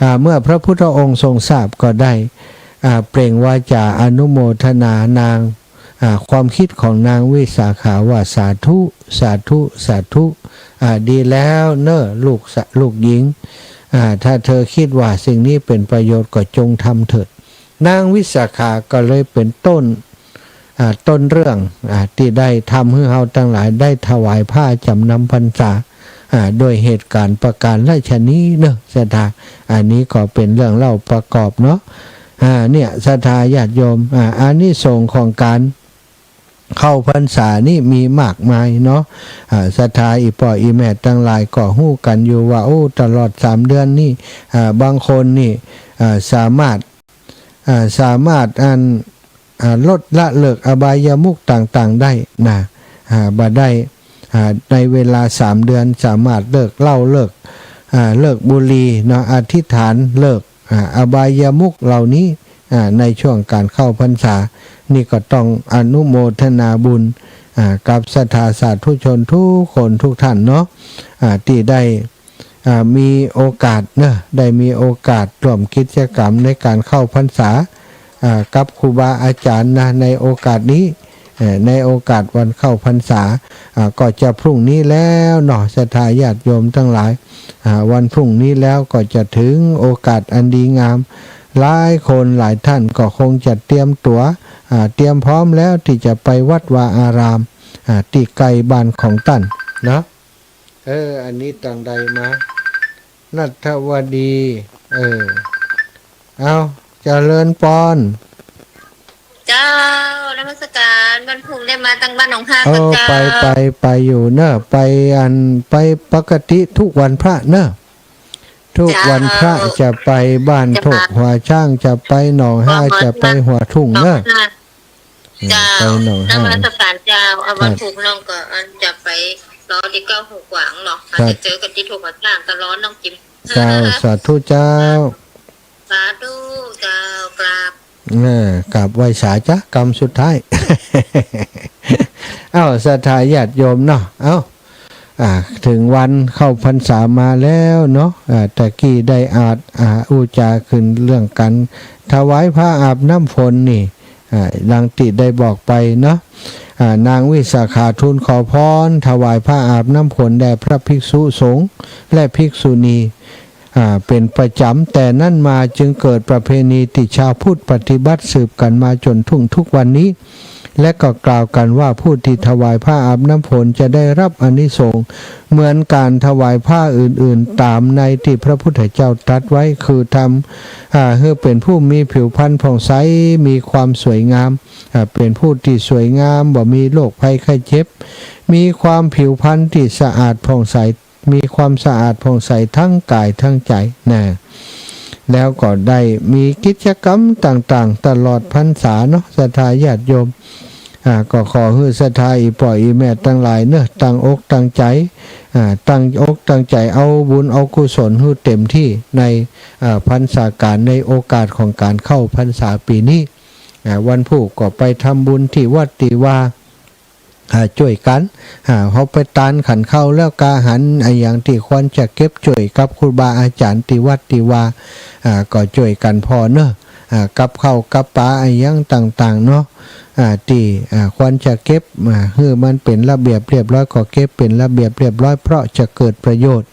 อ่า เมื่อพระพุทธองค์ทรงทราบก็ได้ อ่า เปล่งวาจาอนุโมทนานาง อ่า ความคิดของนางวิสาขาว่า สาธุ สาธุ สาธุ อ่า ดีแล้วเน่อลูกสะ ลูกหญิง อ่า ถ้าเธอคิดว่าสิ่งนี้เป๋นประโยชน์ก็จงทำเถิด นางวิสาขาก็เลยเป๋นต้น อ่า ต้นเรื่อง อ่า ตี้ได้ทำหื้อเฮาตังหลายได้ถวายผ้าจ๋ำนำพรรษา อ่า ด้วยเหตุก๋ารณ์ประก๋ารฉะนี้เนาะ ศรัทธา อันนี้ก็เป๋นเรื่องเล่าประกอบเนาะ อ่า เนี่ย ศรัทธาญาติโยม อ่า อานิสงส์ของก๋ารเข้าพรรษานี่มีมากมายเนาะ อ่า ศรัทธาอี่ป้ออี่แม่ตังหลายก็ฮู้กั๋นอยู่ว่า โอ้ ตลอดสามเดือนนี่ อ่า บางคนนี่ อ่า สามารถ อ่า สามารถอัน อ่า ลดละเลิกอบายมุขต่างๆ ได้นะ อ่า บ่ได้ อ่า ในเวลาสามเดือนสามารถเลิกเหล้า เลิก อ่า เลิกบุหรี่เนาะ อธิษฐานเลิก อ่า อบายมุขเหล่านี้ อ่า ในช่วงก๋ารเข้าพรรษา นี่ก็ต้องอนุโมทนาบุญ อ่า กับศรัทธาสาธุชนทุกคนทุกท่านเนาะ อ่า ตี้ได้ อ่า มีโอกาสเนาะ ได้มีโอกาสร่วมกิจกรรมในก๋ารเข้าพรรษา อ่า กับครูบาอาจ๋ารย์นะ ในโอกาสนี้ เอ่อ ในโอกาสวันเข้าพรรษา อ่า ก็จะพรุ่งนี้แล้วเนาะ ศรัทธาญาติโยมตังหลาย อ่า วันพรุ่งนี้แล้วก็จะถึงโอกาสอันดีงาม หลายคนหลายท่านก็คงจะเตรียมตั๋ว อ่า เตรียมพร้อมแล้วตี้จะไปวัดวาอาราม อ่า ตี้ใก้บ้านของต้านเนาะ เออ อันนี้ตังใดมา ณัฐวดี เออ เอา เจริญปอน เจ้า นมัสก๋าร วันพุธได้มาตังบ้านหนองฮาก เออ เจ้า ไป ไป ไปอยู่เนาะ ไปอัน ไปปกติทุกวันพระเนาะ ทุกวันพระ เจ้า จะไปบ้าน จะมา โคกหัวช้าง จะไปหนองฮาก จะไปหัวทุ่งเนาะ หนองฮาก เจ้า ไปหนองฮาก นมัสก๋ารเจ้า เอา ครับ วันพุธน้องก็อันจะไปรอตี้เก๊าหูกวางเนาะ ครับ อาจจะเจอกั๋นตี้ทุ่งหัวช้าง ตลอดน้องจิ๋ม เจ้า สาธุเจ้า สาธุเจ้า กราบ เออ กราบไหว้สาจ๊ะ กำสุดท้าย เอ้า ศรัทธาญาติโยมเนาะ เอ้า อ่า เถิงวันเข้าพรรษามาแล้วเนาะ อ่า ตะกี้ได้อาจ อ่า อู้จ๋าขึ้นเรื่องก๋านถวายผ้าอาบน้ำฝนนี่ อ่า ดังตี้ได้บอกไปเนาะ อ่า นางวิสาขาทูลขอพรถวายผ้าอาบน้ำฝนแด่พระภิกษุสงฆ์และภิกษุณี อ่า เป๋นประจ๋ำ แต่นั้นมาจึงเกิดประเพณีตี้ชาวพุทธปฏิบัติสืบกั๋นมาจ๋นถึงทุกวันนี้ และก็กล่าวกั๋นว่าผู้ตี้ถวายผ้าอาบน้ำฝนจะได้รับอานิสงส์เหมือนก๋านถวายผ้าอื่นๆ ต๋ามในตี้พระพุทธเจ้าตรัสไว้ คือทำ อ่า หื้อเป๋นผู้มีผิวพรรณผ่องใส มีความสวยงาม อ่า เป๋นผู้ตี้สวยงาม บ่มีโรคภัยไข้เจ็บ มีความผิวพรรณตี้สะอาดผ่องใส มีความสะอาดผ่องใสทั้งก๋ายทั้งใจ๋นะ แล้วก็ได้มีกิจกรรมต่างๆ ตลอดพรรษาเนาะ ศรัทธาญาติโยม อ่า ก็ขอหื้อศรัทธาอี่ป้ออี่แม่ตังหลายเนาะ ตั้งอกตั้งใจ๋ อ่า ตั้งอกตั้งใจ๋เอาบุญเอากุศลหื้อเต๋มตี้ใน อ่า พรรษาก๋าน ในโอกาสของก๋านเข้าพรรษาปี๋นี้ อ่า วันพูกก็ไปทำบุญตี้วัดตี้วา อ่า จ้วยกั๋น อ่า เฮาไปตานขันข้าวแล้วกาหัน อะหยังตี้ควรจะเก็บจ้วยกับครูบาอาจ๋ารย์ตี้วัดตี้วา อ่า ก็จ้วยกั๋นผ่อเนาะ อ่า กับข้าวกับป๋าอะหยังต่างๆ เนาะ อ่า ตี้ อ่า ควรจะเก็บ อ่า หื้อมันเป๋นระเบียบเรียบร้อย ก็เก็บเป๋นระเบียบเรียบร้อย เพราะจะเกิดประโยชน์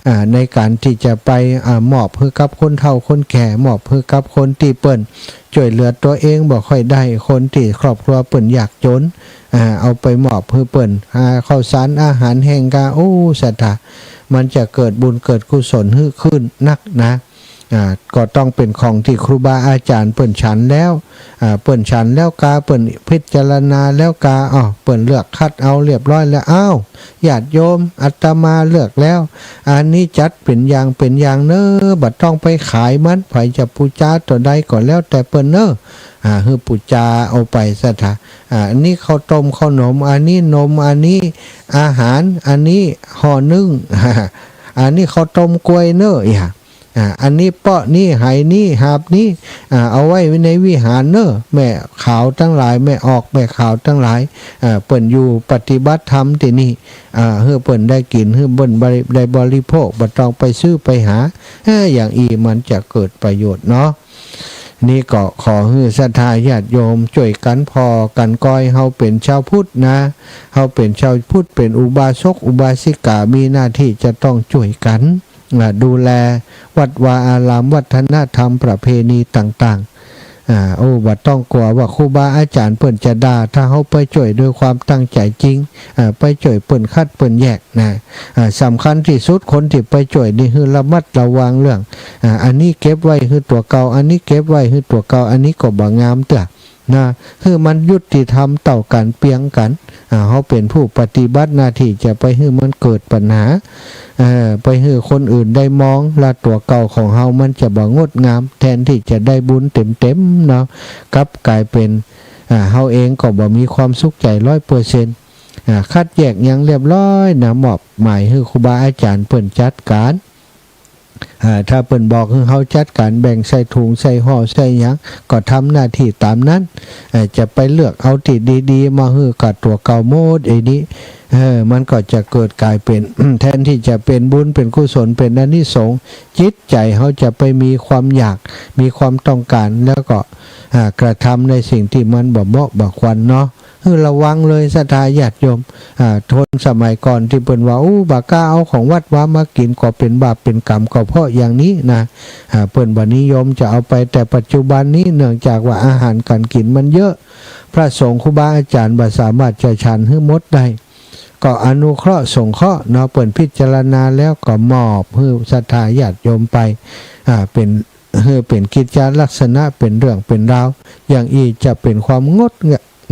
อ่า ในก๋านตี้จะไป อ่า มอบหื้อกับคนเฒ่าคนแก่ มอบหื้อกับคนตี้เปิ้นจ้วยเหลือตั๋วเองบ่ค่อยได้ คนตี้ครอบครัวเปิ้นยากจ๋น อ่า เอาไปมอบหื้อเปิ้น อ่า ข้าวสารอาหารแห้งกา โอ้ ศรัทธา มันจะเกิดบุญเกิดกุศลหื้อขึ้นนักนะ อ่า ก็ต้องเป๋นของตี้ครูบาอาจ๋ารย์เปิ้นฉันแล้ว อ่า เปิ้นฉันแล้วกา เปิ้นพิจารณาแล้วกา อ้อ เปิ้นเลือกคัดเอาเรียบร้อยแล้ว อ้าว ญาติโยม อาตมาเลือกแล้ว อันนี้จัดเป๋นอย่างเป๋นอย่างเนาะ บ่ต้องไปขายมัน ใผจะปู๋จาตั๋วใดก็แล้วแต่เปิ้นเนาะ อ่า หื้อปู๋จาเอาไป ศรัทธา อ่า อันนี้ข้าวต้มข้าวหนม อันนี้นม อันนี้อาหาร อันนี้ห่อนึ่ง อันนี้ข้าวต้มกล้วยเนาะ อ่า อ่า อันนี้เป๊าะนี้ไหนี้หาบนี้ อ่า เอาไว้ในวิหารเนาะ แม่ขาวตังหลาย แม่ออกแม่ขาวตังหลาย อ่า เปิ้นอยู่ปฏิบัติธรรมตี้นี่ อ่า หื้อเปิ้นได้กิ๋น หื้อเปิ้นบริ- ได้บริโภค บ่ต้องไปซื้อไปหา อ่า อย่างอี้มันจะเกิดประโยชน์เนาะ นี่ก็ขอหื้อศรัทธาญาติโยมจ้วยกั๋นผ่อกั๋นกอย เฮาเป๋นชาวพุทธนะ เฮาเป๋นชาวพุทธ เป๋นอุบาสกอุบาสิกา มีหน้าตี้จะต้องจ้วยกั๋น อ่า ดูแลวัดวาอาราม วัฒนธรรมประเพณีต่างๆ อ่า โอ้ บ่ต้องกั๋วว่าครูบาอาจ๋ารย์เปิ้นจะด่า ถ้าเฮาไปจ้วยด้วยความตั้งใจ๋จริง อ่า ไปจ้วยเปิ้นคัดเปิ้นแยกนะ อ่า สำคัญตี้สุด คนตี้ไปจ้วยนี่หื้อระมัดระวังเรื่อง อ่า อันนี้เก็บไว้หื้อตั๋วเก่า อันนี้เก็บไว้หื้อตั๋วเก่า อันนี้ก็บ่งามเตื้อ นะ หื้อมันยุติธรรมเต้ากั๋นเปียงกั๋น อ่า เฮาเป๋นผู้ปฏิบัติหน้าตี้จะไปหื้อมันเกิดปัญหา เอ่อ ไปหื้อคนอื่นได้มองละตั๋วเก่าของเฮามันจะบ่งดงาม แทนตี้จะได้บุญเต๋มๆ เนาะ กลับก๋ายเป๋น อ่า เฮาเองก็บ่มีความสุขใจ๋ร้อยเปอร์เซ็นต์ อ่า คัดแยกหยังเรียบร้อยนะ มอบหมายหื้อครูบาอาจ๋ารย์เปิ้นจัดก๋าน อ่า ถ้าเปิ้นบอกหื้อเฮาจัดก๋านแบ่งใส่ถุงใส่ห่อใส่หยัง ก็ทำหน้าตี้ต๋ามนั้น อ่า จะไปเลือกเอาตี้ดีๆ มาหื้อกับตั๋วเก่าหมด ไอ้นี้ เออ มันก็จะเกิดก๋ายเป๋น แทนตี้จะเป๋นบุญเป๋นกุศลเป๋นอานิสงส์ จิตใจ๋เฮาจะไปมีความอยาก มีความต้องก๋าน แล้วก็ อ่า กระทำในสิ่งตี้มันบ่เหมาะบ่ควรเนาะ หื้อระวังเลยศรัทธาญาติโยม อ่า คนสมัยก่อนตี้เปิ้นว่า อู้ บ่กล้าเอาของวัดวามากิ๋น ก็เป๋นบาปเป๋นกรรม ก็เพราะอย่างนี้นะ อ่า เปิ้นบ่นิยมจะเอาไป แต่ปัจจุบันนี้เนื่องจากว่าอาหารก๋านกิ๋นมันเยอะ พระสงฆ์ครูบาอาจ๋ารย์บ่สามารถจะฉันหื้อหมดได้ ก็อนุเคราะห์สงเคราะห์เนาะ เปิ้นพิจารณาแล้วก็มอบหื้อศรัทธาญาติโยมไป อ่า เป๋น หื้อเป๋นกิจจาลักษณะ เป๋นเรื่องเป๋นราว อย่างอี้จะเป๋นความงด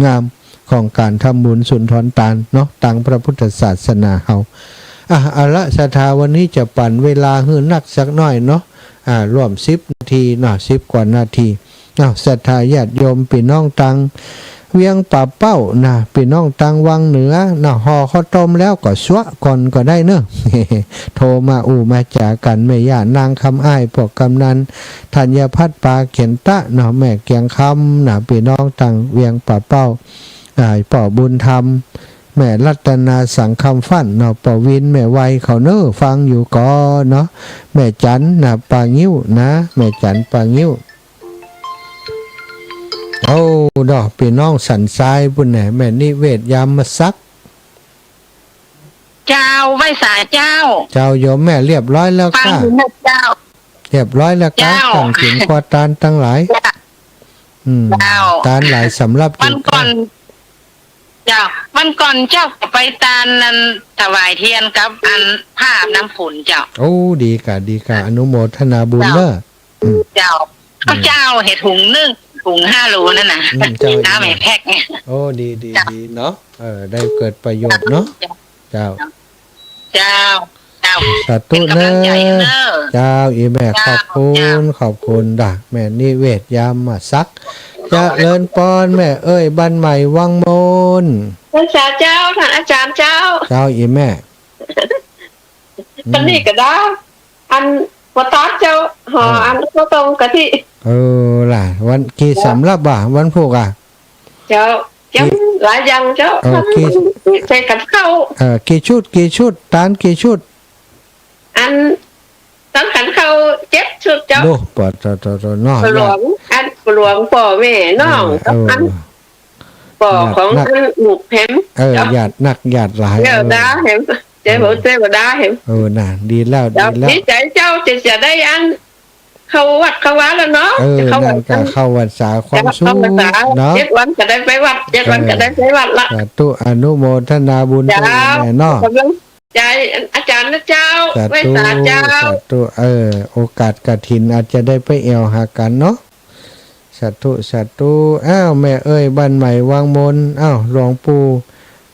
งามของก๋านทำบุญสุนทรตานเนาะ ตางพระพุทธศาสนาเฮา อ่ะ เอาละศรัทธา วันนี้จะปั่นเวลาหื้อนักสักหน้อยเนาะ อ่า ร่วมสิบนาทีเนาะ สิบกว่านาที อ้าว ศรัทธาญาติโยมปี้น้องตางเวียงป่าเป้านะ ปี้น้องตางวังเหนือนะ ห่อข้าวต้มแล้วก็ซัวก่อนก็ได้เนาะ โทรมาอู้มาจ๋ากั๋น แม่ย่านางคำอ้าย ป้อกำนันธัญพัฒน์ปาเข็นตะเนาะ แม่เกียงคำนะ ปี้น้องตางเวียงป่าเป้า อ่า ป้อบุญธรรม แม่รัตนาสังคำฟั่นเนาะ ป้อวิน แม่ไวเขาเน้อ ฟังอยู่ก่อเนาะ แม่จันนะ ป่างิ้วนะ แม่จันป่างิ้ว โอ้เนาะ ปี้น้องสันทรายปุ้นแหน่ แม่นิเวศ ยามมะสัก เจ้า ไหว้สาเจ้า เจ้าโยมแม่ เรียบร้อยแล้ว ฟัง ก้า อยู่นะเจ้า เรียบร้อยแล้วก้า เจ้า ตั้งกิ๋นครัวตานตังหลาย เจ้า อืม เจ้า ตานหลายสำรับ วันก่อน กิ๋นข้าว เจ้า วันก่อนเจ้าก็ไปตานนั้น ถวายเตียนกับอันผ้าอาบน้ำฝนเจ้า โอ้ ดีก้า ดีก้า อนุโมทนาบุญเน้อ เจ้า อืม เจ้า อืม เจ้า เห็นถุงนึ่ง ถุงห้าโลนั่นน่ะ อืม เจ้า น้ำแหมแพ็คเนี่ย โอ้ ดี ดี เจ้า ดีเนาะ เออ ได้เกิดประโยชน์เนาะ เจ้า เจ้า เจ้า เจ้า สาธุ เป๋นก๋ำลังใจ๋ เน้อ เน้อ เจ้า อี่แม่ เจ้า ขอบคุณ เจ้า ขอบคุณดา แม่นิเวศ ยามมะสัก เจริญปอน แม่เอ้ย บ้านใหม่วังมน ไหว้สาเจ้า ต้านอาจ๋ารย์เจ้า เจ้า อี่แม่ อืม ต๋อนนี้ก็ดา อัน บ่ตาดเจ้า ห่อ เออ อันข้าวต้มกะทิ เออ ล่ะ วัน กี่ เจ้า สำรับบ่า วันพูกอ่ะ เจ้า ยัง กี่ หลายอย่างเจ้า เออ กี่ ใส่กับข้าว เออ กี่ชุด กี่ชุด ตานกี่ชุด อัน ตานขันข้าวเจ็ดชุดเจ้า โอ้ ปะโถ โถ โถ เนาะ ป้อหลวง อันป้อหลวง ป้อแม่น้อง เออ กับอัน เออ ป้อของ ญาตินัก อันลูกแหม เออ เจ้า ญาตินัก ญาติหลาย เทวดาแหม เออ เจ้า เออ เทวดาแหม เออ น่ะ ดีแล้ว เจ้า ดีแล้ว ดีใจ๋เจ้า จะ จะได้อัน เข้าวัดเข้าวาแล้วเนาะ เออ จะเข้า นั่นก็ วัด เข้าพรรษาความสุข เข้าพรรษา เนาะ เจ็ดวันก็ได้ไปวัด เจ็ดวันก็ได้ไปวัดละ เออ สาธุ อนุโมทนาบุญ เจ้า ด้วยแม่เนาะ ก๋ำลังใจ๋อาจ๋ารย์นะเจ้า สาธุ ไหว้สาเจ้า สาธุ เออ โอกาสกฐินอาจจะได้ไปแอ่วหากั๋นเนาะ สาธุ สาธุ อ้าว แม่เอ้ย บ้านใหม่วังมน อ้าว หลวงปู่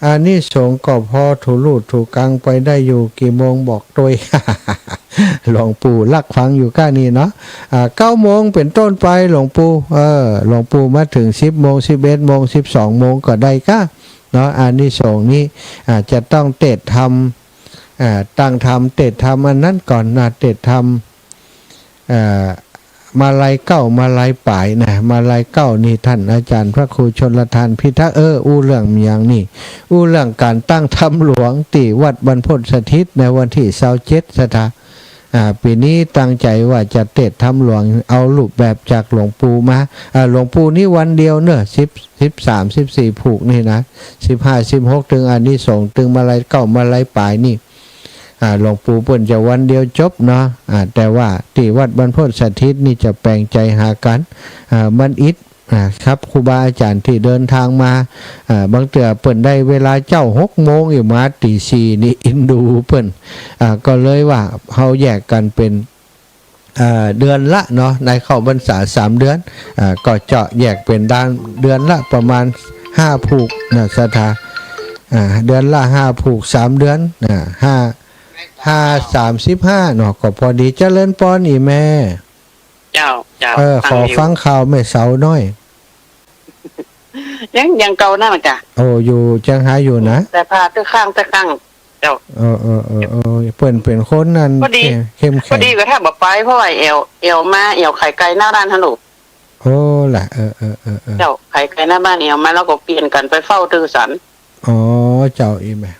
อานิสงส์ก็พอถูลู่ถูกังไปได้อยู่ กี่โมงบอกตวย หลวงปู่ลักฟังอยู่ก้านี่เนาะ อ่า เก้าโมงเป๋นต้นไป หลวงปู่ เออ หลวงปู่มาเถิงสิบโมง สิบเอ็ดโมง สิบสองโมงก็ได้ก้าเนาะ อานิสงส์นี้ อ่า จะต้องเตสน์ธรรม อ่า ตั้งธรรม เตสน์ธรรมอันนั้นก่อนนะ เตสน์ธรรม เอ่อ มาลัยเก๊า มาลัยป๋ายนะ มาลัยเก๊านี่ต้านอาจ๋ารย์พระครูชลทานพิทักษ์ เออ อู้เรื่องหยังนี่ อู้เรื่องก๋านตั้งธรรมหลวงตี้วัดบรรพตสถิตในวันตี้ซาวเจ็ด ศรัทธา อ่า ปี๋นี้ตั้งใจ๋ว่าจะเตสน์ธรรมหลวง เอารูปแบบจากหลวงปู่มา อ่า หลวงปู่นี่วันเดียวเนาะ สิบ สิบสาม สิบสี่ผูกนี่นะ สิบห้า สิบหก ตึงอานิสงส์ ตึงมาลัยเก๊า มาลัยป๋ายนี่ อ่า หลวงปู่เปิ้นจะวันเดียวจบเนาะ อ่า แต่ว่าตี้วัดบรรพตสถิตนี่จะแป๋งใจ๋หากั๋น อ่า มันอิด อ่า ครับ ครูบาอาจ๋ารย์ตี้เดินตางมา อ่า บางเตื้อเปิ้นได้เวลาเจ๊าหกโมง อยู่มาตี๋สี่นี่ อินดูเปิ้น อ่า ก็เลยว่าเฮาแยกกั๋นเป๋น เอ่อ เดือนละเนาะ ในเข้าพรรษาสามเดือน อ่า ก็เจาะแยกเป๋นด้านเดือนละประมาณห้าผูกนะ ศรัทธา อ่า เดือนละห้าผูก สามเดือน อ่า ห้า ห้า สามสิบห้าเนาะ ก็พอดี เจริญปอนอี่แม่ เจ้า เจ้า เออ ฟังอยู่ ขอฟังข่าวแม่เสาหน้อย ยัง ยังเก่านั่นน่ะกะ โอ้ อยู่เจียงฮายอยู่นะ แต่พาตึกข้าง ตึกข้าง เจ้า เออ เออ เออ เออ เปิ้นเป๋นคนนั้น พอดี เข้ม เข้มแข็ง พอดีก็ถ้าบ่ไป เพราะว่าแอ่ว แอ่วมา แอ่วขายไก่หน้าร้านฮัลโหล โอ้ ล่ะ เออ เออ เออ เออ เจ้า ขายไก่หน้าบ้าน แอ่วมาแล้วก็เปลี่ยนกั๋นไปเฝ้าตึงสัน อ๋อ เจ้า อี่แม่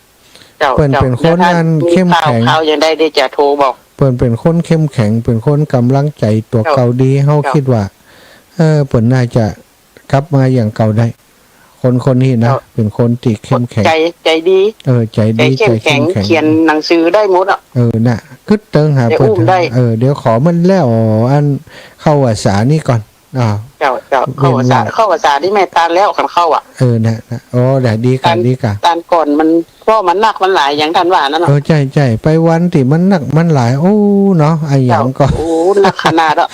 เจ้า เปิ้น เจ้า เป๋นคนนั้นเข้มแข็ง เดี๋ยวถ้ามีข่าว ข่าวอย่างใดเดี๋ยวจะโทรบอก เปิ้นเป๋นคนเข้มแข็ง เป๋นคนก๋ำลังใจ๋ตั๋วเก่าดี เฮา เจ้า กึ๊ดว่า เออ เปิ้นน่าจะ กลับมาอย่างเก่าได้ คนคนนี้นะ เจ้า เป๋นคนตี้เข้มแข็ง ใจ๋ ใจ๋ดี เออ ใจ๋ดี ใจ๋เข้มแข็ง ใจ๋เข้มแข็ง เขียนหนังสือได้หมดอะ เออ น่ะ กึ๊ดเติงหา เปิ้น จะอุ้มได้ เออ เดี๋ยวขอมันแล้ว อันเข้าพรรษานี่ก่อน อ่า เจ้า เจ้า เข้าพรรษา เว้นว่าง เข้าพรรษานี่แม่ตานแล้ว คันเข้าอะ เออ น่ะ น่ะ อ๋อ ได้ ดีกะ ตาน ดีกะ ตานก่อนมัน เพราะมันนักมันหลาย อย่างต้านว่านั่นน่ะ เออ ใจ้ ใจ้ ไปวันตี้มันนักมันหลาย โอ้ เนาะ อะหยังก็ เจ้า โอ้ นักขนาดอะ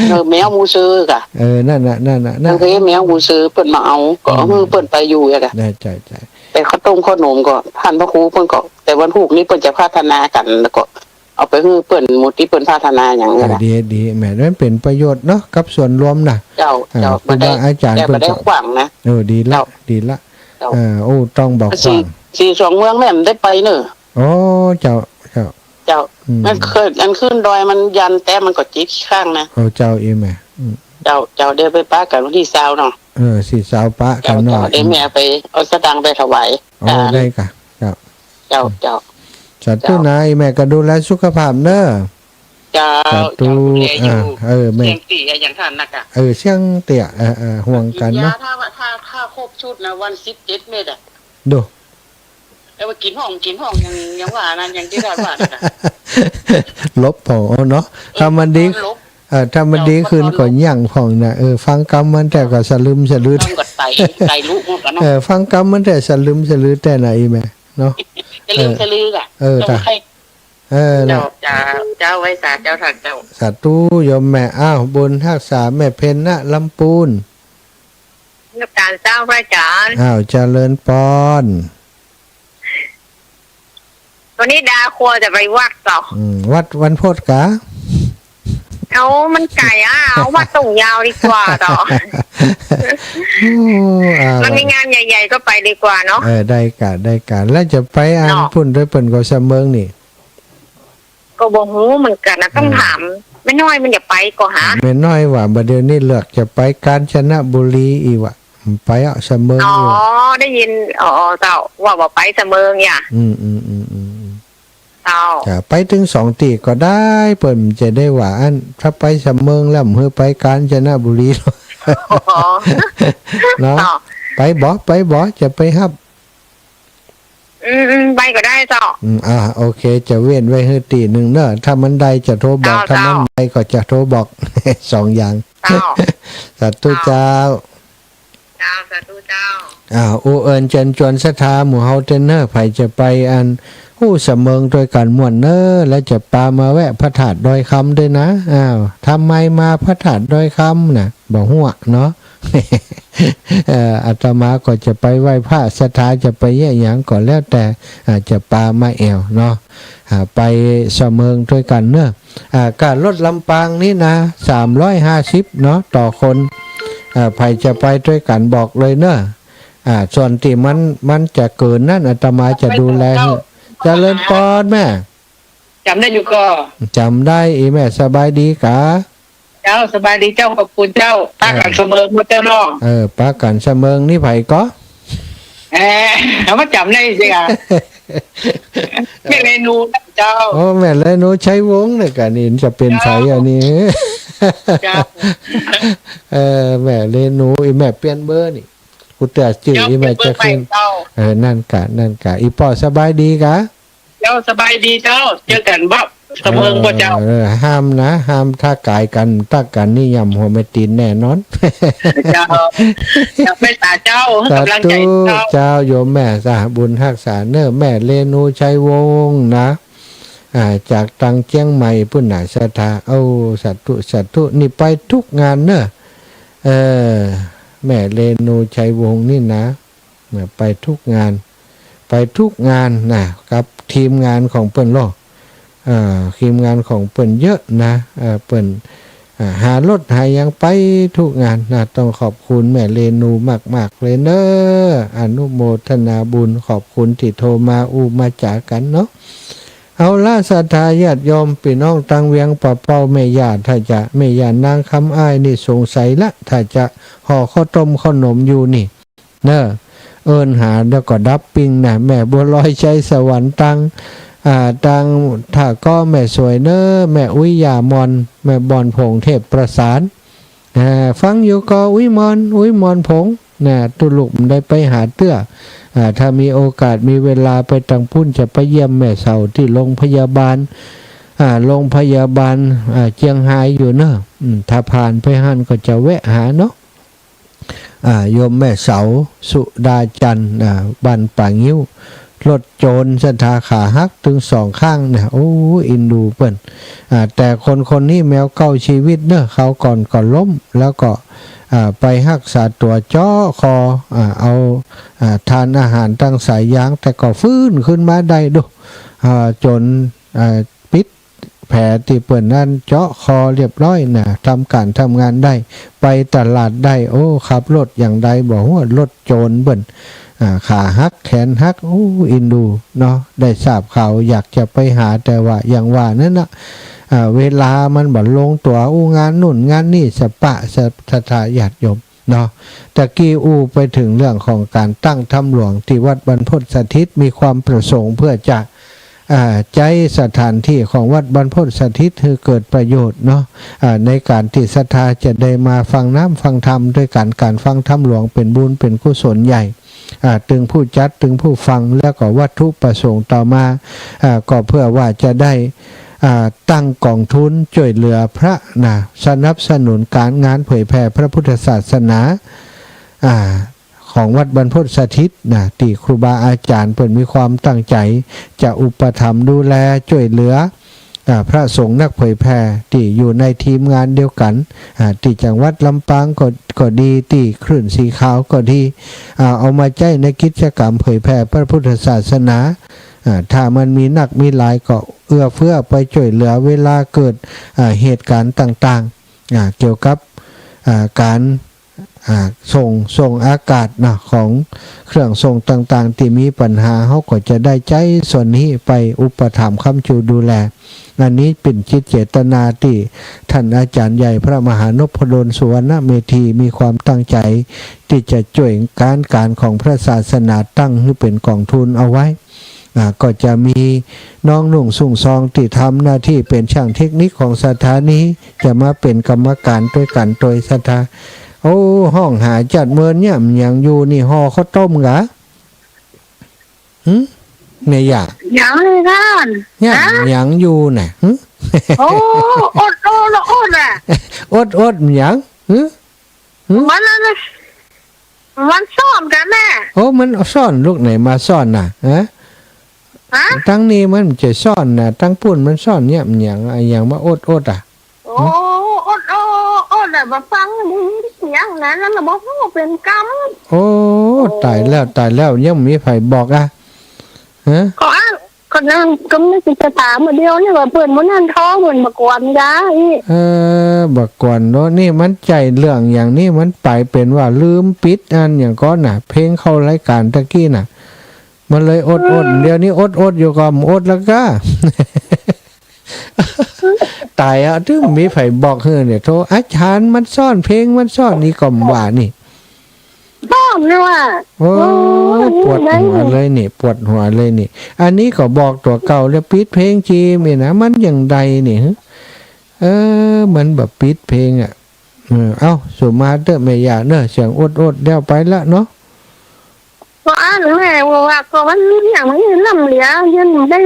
เออ แมวหมู่ซื่อกะ เออ นั่นน่ะ นั่นน่ะ นั่น บางทีแมวหมู่ซื่อเปิ้นมาเอา ก็ อืม หื้อเปิ้นไปอยู่อะกะ ได้ ใจ้ ใจ้ แต่ข้าวต้มข้าวหนมก็ ต้านพระครูเปิ้นก็ แต่วันพูกนี้เปิ้นจะพาธนากั๋น แล้วก็เอาไปหื้อเปิ้น หมู่ตี้เปิ้นพาธนาอย่าง เออ นั้นน่ะ ดี ดี แหม มันเป๋นประโยชน์เนาะ กับส่วนรวมน่ะ เจ้า อ่า เจ้า ครูบาอาจ๋ารย์ แต่บ่ได้ เปิ้นจะ ขว้างนะ เออ ดีละ เจ้า ดีละ เจ้า เออ โอ้ ต้องบอก สี่ ขว้าง สี่สองเมืองแม่บ่ได้ไปเน่อ โอ้ เจ้า เจ้า เจ้า อืม มันเคย อันขึ้นดอยมันยัน แต่มันก็เจ็บขี้ข้างนะ โอ้ เจ้า อี่แม่ อืม เจ้า เจ้า เดี๋ยวไปปะกั๋นวันตี้ซาวเนาะ เออ ตี้ซาวปะกั๋นเนาะ เจ้า เดี๋ยวแม่ไปเอาสตางค์ไปถวาย โอ้ ได้ก่ะ เจ้า เจ้า เจ้า สาธุนะ อีแม่ก็ดูแลสุขภาพเน้อ เจ้า สาธุ เจ้า ดูแลอยู่ อ่า เออ แม่ เสี้ยงเตี้ยอย่างท่านนะกะ เออ เสี้ยงเตี้ย เออ เออ ห่วงกั๋นเนาะ กินยา ถ้าว่า ถ้า ถ้าครบชุดนะ วันสิบเจ็ดเม็ดอะ ดู แต่ว่ากิ๋นพ่อง กิ๋นพ่อง ยัง ยังว่านั้น ยังตี้ได้ว่านั้นนะ ลบพ่องเอาเนาะ เออ ถ้ามันดี ลบ เออ ถ้ามันดีขึ้นก็ยั้งพ่องนะ เออ ฟังกำมันแต่ก็สะลึมสะลือ มันก็ไต ไตลุกมันก็เนาะ เออ ฟังกำมันแต่สะลึมสะลือแต่นะ อีแม่เนาะ สะลึมสะลืออะ เออ เออ เจ้า ถ้า เออ นะ เจ้า เจ้า เจ้า ไหว้สา เจ้า ท่านเจ้า สาธุโยมแม่ อ้าว บุญฮักษาแม่เพ็ญนะ ลำปูน นมัสก๋านเจ้าพระอาจารย์ อ้าว เจริญปอน วันนี้ดาครัวจะไปวัดต่อ อืม วัดวันพุธกะ เอา มันไก๋อะ เอาวัดตรงยาวดีกว่าต่อ โอ้ อ่า มันมีงานใหญ่ๆ ก็ไปดีกว่าเนาะ เออ ได้กะ ได้กะ แล้วจะไปอัน เนาะ พุ้นโดยเปิ้นก็สะเมิงนี่ ก็บ่ฮู้เหมือนกั๋นนะ ต้อง เออ ถามแม่น้อยมันจะไปก่อหา แม่น้อยว่าบ่าเดี๋ยวนี้เลือกจะไปกาญจนบุรีอีกว่ะ ไปอะสะเมิง อ๋อ อยู่ ได้ยิน อ๋อ เจ้า ว่าบ่ไปสะเมิงอย่า อืม อืม อืม อืม อืม เจ้า จะไปตึงสองตี้ก็ได้ เปิ้นจะได้ว่าอั้น ถ้าไปสะเมิงแล้วหื้อไปกาญจนบุรี อ๋อ เนาะ เจ้า ไปบ่ ไปบ่ จะไปฮับ อืม อืม ไปก็ได้เจ้า อืม อ่า โอเค จะเว้นไว้หื้อตี้นึ่งเน้อ ถ้ามันได้จะโทรบอก เจ้า ถ้ามัน เจ้า บ่ได้ก็จะโทรบอก สองอย่าง เจ้า สาธุเจ้า เจ้า เจ้า สาธุเจ้า อ่า อู้เอิญเจิญจวนศรัทธาหมู่เฮาเต๊อะเน้อ ใผจะไปอัน อู้สะเมิงตวยกั๋นม่วนเน้อ แล้วจะปามาแวะพระธาตุดอยคำตวยนะ อ้าว ทำไมมาพระธาตุดอยคำนะ บ่ฮู้เนาะ เอ่อ อาตมาก็จะไปไหว้พระ ศรัทธาจะไปเยียะหยังก็แล้วแต่ อ่า จะปามาแอ่วเนาะ อ่า ไปสะเมิงตวยกั๋นเน้อ อ่า ก้ารถลำปางนี่นะ สามร้อยห้าสิบเนาะ ต่อคน อ่า ใผจะไปตวยกั๋นบอกเลยเน้อ อ่า ส่วนตี้มัน มันจะเกินนั้น อาตมาจะดูแลหื้อ เจริญปอนแม่ จ๋ำได้อยู่ก่อ จ๋ำได้ อีแม่สบายดีกา เจ้า สบายดีเจ้า ขอบคุณเจ้า ปากั๋นสะเมิงหมดเจ้าเนาะ เออ ปากั๋นสะเมิงนี่ใผก่อ เออ เอามาจ๋ำได้สิกา แม่เรนูนะเจ้า โอ้ แม่เรนูชัยวงศ์เนี่ยกา นี่จะเป๋นใผอันนี้ เจ้า เออ แม่เรนู อีแม่เปลี่ยนเบอร์นี่ กูเตื้อจื้อ เจ้า อีแม่จะขึ้น เปลี่ยนเบอร์ใหม่เจ้า เออ นั่นกา นั่นกา อีป้อสบายดีกา เจ้า สบายดีเจ้า เจอกั๋นบ่ สะเมิงบ่เจ้า เออ ห้ามนะ ห้ามทักก๋ายกั๋น ตั๊กกั๋นนี่ย่ำหัวแม่ตีนแน่นอน เจ้า เจ้า เมตต๋าเจ้า หื้อกำลังใจ๋เจ้า สาธุเจ้า โยมแม่สาบุญฮักษาเน้อ แม่เรนูชัยวงศ์นะ อ่า จากตังเจียงใหม่ปุ้นน่ะ ศรัทธา โอ้ สาธุ สาธุ นี่ไปกู้งานเน้อ เออ แม่เรนูชัยวงศ์นี่นะ ไปกู้งาน ไปกู้งานนะ กับทีมงานของเปิ้นเนาะ อ่า ทีมงานของเปิ้นเยอะนะ เอ่อ เปิ้น อ่า หารถหาหยังไปกู้งานนะ ต้องขอบคุณแม่เรนูมากๆ เลยเน้อ อนุโมทนาบุญ ขอบคุณตี้โทรมาอู้มาจ๋ากั๋นเนาะ เอาละ ศรัทธาญาติโยม ปี้น้องตังเวียงป่าเป้า แม่ย่า ถ้าจะ แม่ย่านางคำอ้ายนี่สงสัยละ ถ้าจะห่อข้าวต้มข้าวหนมอยู่นี่ เน้อ เอิ้นหาแล้วก็ดับปิ้งนะ แม่บัวลอยชัยสวรรค์ตัง อ่า ตังท่าก้อ แม่สวยเน้อ แม่อุ๊ย ย่ามอน แม่บอนผง เทพประสาน อ่า ฟังอยู่ก่อ อุ๊ยมอน อุ๊ยมอนผง นะ ตุ๊ลุกบ่ได้ไปหาเตื้อ อ่า ถ้ามีโอกาสมีเวลาไปตังปุ้น จะไปเยี่ยมแม่เฒ่าตี้โรงพยาบาล อ่า โรงพยาบาล อ่า เจียงฮายอยู่เน้อ อืม ถ้าผ่านไปหั้นก็จะแวะหาเนาะ อ่า โยมแม่เสา สุดาจันทร์ อ่า บ้านป่างิ้ว รถโจรศรัทธาขาหักตึงสองข้างนะ โอ้ อินดูเปิ้น อ่า แต่คนคนนี้แมวเก้าชีวิตเน้อ คราวก่อนก็ล้ม แล้วก็ อ่า ไปฮักษาตั๋วเจาะคอ อ่า เอา อ่า ทานอาหารตังสายยาง แต่ก็ฟื้นขึ้นมาได้ดู อ่า โจร อ่า ปิด แผลตี้เปิ้นนั้นเจาะคอเรียบร้อยนะ ทำก๋านทำงานได้ ไปตลาดได้ โอ้ ขับรถอย่างใดบ่ฮู้ รถโจรเปิ้น อ่า ขาหัก แขนหัก โอ้ อินดูเนาะ ได้ทราบข่าวอยากจะไปหา แต่ว่าอย่างว่านั้นนะ อ่า เวลามันบ่ลงตั๋ว อู้ งานนู่นงานนี่ สะปะ ศรัทธาญาติโยมเนาะ ตะกี้อู้ไปเถิงเรื่องของก๋านตั้งธรรมหลวงตี้วัดบรรพตสถิต มีความประสงค์เพื่อจะ อ่า ใจ๊สถานตี้ของวัดบรรพตสถิตหื้อเกิดประโยชน์เนาะ อ่า ในก๋านตี้ศรัทธาจะได้มาฟังน้ำฟังธรรมตวยกั๋น ก๋านฟังธรรมหลวงเป๋นบุญเป๋นกุศลใหญ่ อ่า ตึงผู้จัด ตึงผู้ฟัง แล้วก็วัตถุประสงค์ต่อมา อ่า ก็เพื่อว่าจะได้ อ่า ตั้งก๋องทุนจ้วยเหลือพระนะ สนับสนุนก๋านงานเผยแผ่พระพุทธศาสนา อ่า ของวัดบรรพตสถิตนะ ตี้ครูบาอาจ๋ารย์เปิ้นมีความตั้งใจ๋จะอุปถัมภ์ดูแลจ้วยเหลือ อ่า พระสงฆ์นักเผยแผ่ตี้อยู่ในทีมงานเดียวกั๋น อ่า ตี้จังหวัดลำปางก็ ก็ดี ตี้คลื่นสีขาวก็ดี อ่า เอามาใจ๊ในกิจกรรมเผยแผ่พระพุทธศาสนา อ่า ถ้ามันมีนักมีหลายก็เอื้อเฟื้อไปจ้วยเหลือ เวลาเกิด อ่า เหตุก๋ารณ์ต่างๆ อ่า เกี่ยวกับ อ่า ก๋าน อ่า ส่ง ส่งอากาศนะ ของเครื่องส่งต่างๆ ตี้มีปัญหา เฮาก็จะได้ใจ๊ส่วนนี้ไปอุปถัมภ์ค้ำจูดูแล อันนี้เป๋นจิตเจตนาตี้ท่านอาจ๋ารย์ใหญ่พระมหานพดลสุวรรณเมธีมีความตั้งใจ๋ตี้จะจ้วยก๋าน ก๋านของพระศาสนาตั้งหื้อเป๋นก๋องทุนเอาไว้ อ่า ก็จะมีน้องนุ่งสุงซองตี้ทำหน้าตี้เป๋นช่างเทคนิคของสถานี จะมาเป๋นกรรมก๋ารตวยกั๋นตวยศรัทธา โอ้ ฮ้องหาจัดเมิน เยียะหยังอยู่นี่ ห่อข้าวต้มกา หึ แม่ย่า หยังเลยท่าน เยียะ ฮะ หยังอยู่น่ะ หึ โอ้ อด โอ้ ละอดอะ อด อดหยัง หึ หึ มันอะไร มันซ่อนกั๋นแน่ โอ้ มันซ่อน ลูกไหนมาซ่อนน่ะ ฮะ ฮะ ตังนี้มันบ่ใจ้ซ่อนน่ะ ตังปู้นมันซ่อน เยียะหยัง อะหยังมาอด อดอะ โอ้ อด โอ้ อดอะ บ่ฟังได้ยินเสียงนะ นั่นน่ะบ่ฮู้เป๋นกำ โอ้ ต๋ายแล้ว ต๋ายแล้ว ยังบ่มีใผบอกอะ ฮะ ก็อ่ะ ก็นั่น ก็นึกจะถามเมื่อเดียวนี่ว่าเปิ้นมื้อนั้นโทร เปิ้นบ่กวนกาอี้ เออ บ่กวนเนาะ นี่มันใจ้เรื่องหยังนี่ มันไปเป๋นว่าลืมปิดอันหยังก่อน่ะ เพลงเข้ารายก๋านตะกี้น่ะ มันเลยอดๆ เดี๋ยวนี้อดๆ อยู่ก่อ บ่อดแล้วกา ต๋ายอะ ถึงมีใผบอกหื้อเนี่ย โธ่ อาจ๋ารย์มันซ่อน เพลงมันซ่อน นี่ก็บ่ว่านี่ ซ่อนนี่ว่า โอ้ โอ้ ปวดหัวเลยนี่ ปวดหัวเลยนี่ อันนี้ก็บอกตั๋วเก่าแล้ว ปิดเพลงจีมนี่นะ มันอย่างใดนี่ เออ มันบ่ปิดเพลงอะ เออ เอ้า สุมาเต๊อะแม่ย่าเนาะ เสียงอดๆ แล้วไปละเนาะ ก็อันแม่ว่า ก็มันอย่างนี้ล้ำเหลือ ยังได้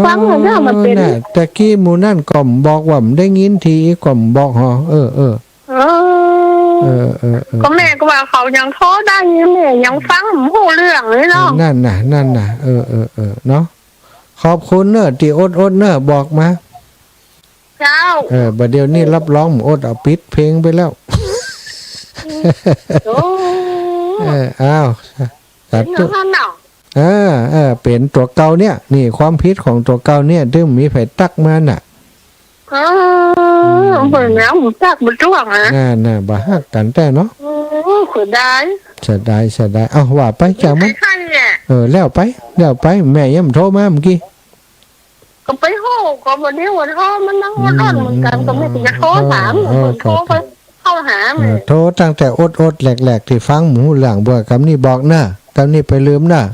ฟังแล้วมันเป๋น เออ น่ะ ตะกี้หมู่นั้นก็บอกว่าบ่ได้ยินที ก็บอกหอ เออ เออ เออ เออ เออ เออ ก็แม่ก็ว่าเขายังโทรได้ แม่ยังฟังบ่ฮู้เรื่องเลยเนาะ นั่นน่ะ นั่นน่ะ เออ เออ เออ เนาะ ขอบคุณเนอะ ตี้อดๆ เนอะ บอกมา เจ้า เออ บ่าเดี๋ยวนี้รับรองบ่อด เอาปิดเพลงไปแล้ว โอ้ เออ อ้าว สาธุ เป๋นอย่างนั้นเนาะ เออ เออ เป๋นตั๋วเก่าเนี่ย นี่ความผิดของตั๋วเก่าเนี่ย ที่บ่มีใผตักมาน่ะ เออ อืม เป๋นอย่างนั้น ตักบ่จ้วงนะ น่ะ น่ะ บ่ฮักกั๋นแต๊เนาะ โอ้ เสียดาย เสียดาย เสียดาย เอ้า ว่าไป จ่างมัน ใครเนี่ย เออ แล้วไป แล้วไป แม่ยังบ่โทรมาเมื่อกี้ ก็ไปฮู้ ก็บ่ได้ว่าโทร มันนั่งอดๆ เหมือนกั๋น ก็แม่จะโทรถาม เออ เออ โทรไปเข้าหา เออ แม่ โทรตั้งแต่อดๆ แหลกๆ ตี้ฟังบ่ฮู้เรื่อง บ่ากำนี้บอกเนาะ กำนี้ไปลืมเนาะ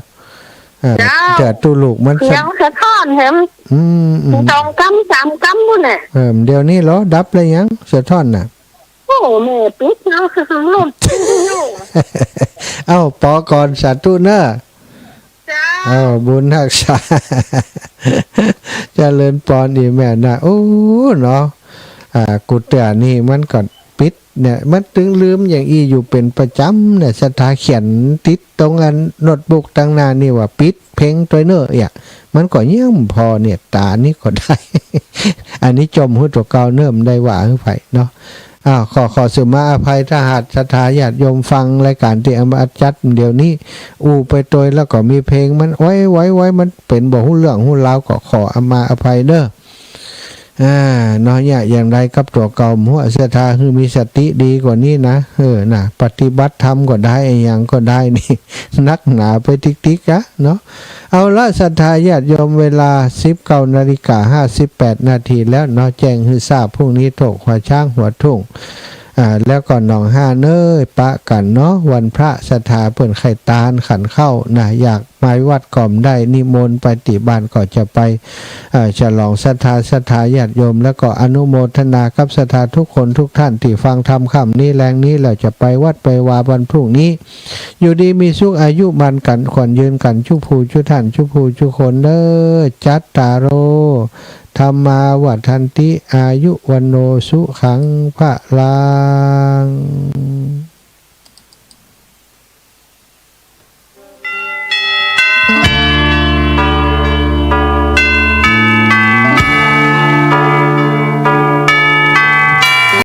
เออ เจ้า แต่ตู้ลูกมัน เสียงสะท้อนแหม อืม อืม สองกำสามกำพู้นแหละ เออ เดี๋ยวนี้เหรอ ดับแล้วยัง สะท้อนน่ะ โอ้ แม่ปิดเนาะ โลดอยู่ เอ้า ปอก่อน สาธุเนอะ เจ้า เอ้า บุญฮักษา เจริญปอนอีแม่นะ โอ้ เนาะ อ่า กูเตื้อนี่มันก็ปิดเนี่ย มันตึงลืมอย่างอี้อยู่เป๋นประจ๋ำเนี่ย ศรัทธาเขียนติดตรงอันโน้ตบุ๊กตังหน้านี่ว่า ปิดเพลงตวยเนอะ เอี้ย มันก็ยังบ่พอเนี่ย ต๋านี่ก็ได้ อันนี้จ่มหื้อตั๋วเก่าเนอะ บ่ได้ว่าหื้อใผเนาะ อ้าว ขอ ขอสุมาอภัย ถ้าหากศรัทธาญาติโยมฟังรายก๋านตี้เอามาจัดเดี๋ยวนี้ อู้ไปตวยแล้วก็มีเพลงมัน โอ๊ย โอ๊ย โอ๊ย มันเป๋นบ่ฮู้เรื่องฮู้ราว ก็ขออามาอภัยเด้อ อ่า เนาะ เยียะอย่างใดกับตั๋วเก่า หัวศรัทธาหื้อมีสติดีกว่านี้นะ เออ นะ ปฏิบัติธรรมก็ได้ อะหยังก็ได้นี่ นักหนาไปติ๊กๆ อะเนาะ เอาละ ศรัทธาญาติโยม เวลาสิบเก้านาฬิกาห้าสิบแปดนาทีแล้วเนาะ แจ้งหื้อทราบ พรุ่งนี้โต๊ะควาช้างหัวทุ่ง อ่า แล้วก็หนองฮาเน้ย ปะกั๋นเนาะ วันพระศรัทธาเปิ้นใค่ตานขันข้าวนะ อยากไปวัดก็ได้ นิมนต์ไปตี้บ้านก็จะไป อ่า ฉลองศรัทธา ศรัทธาญาติโยม แล้วก็อนุโมทนากับศรัทธาทุกคนทุกท่านตี้ฟังธรรมค่ำนี้แลงนี้ แล้วจะไปวัดไปวาวันพรุ่งนี้ อยู่ดีมีสุข อายุหมั้นกั๋น ขวัญยืนกั๋น จุผู้จุท่าน จุผู้จุคนเน้อ จัตตาโร ธัมมา วัฑฒันติ อายุ วัณโณ สุขัง พลัง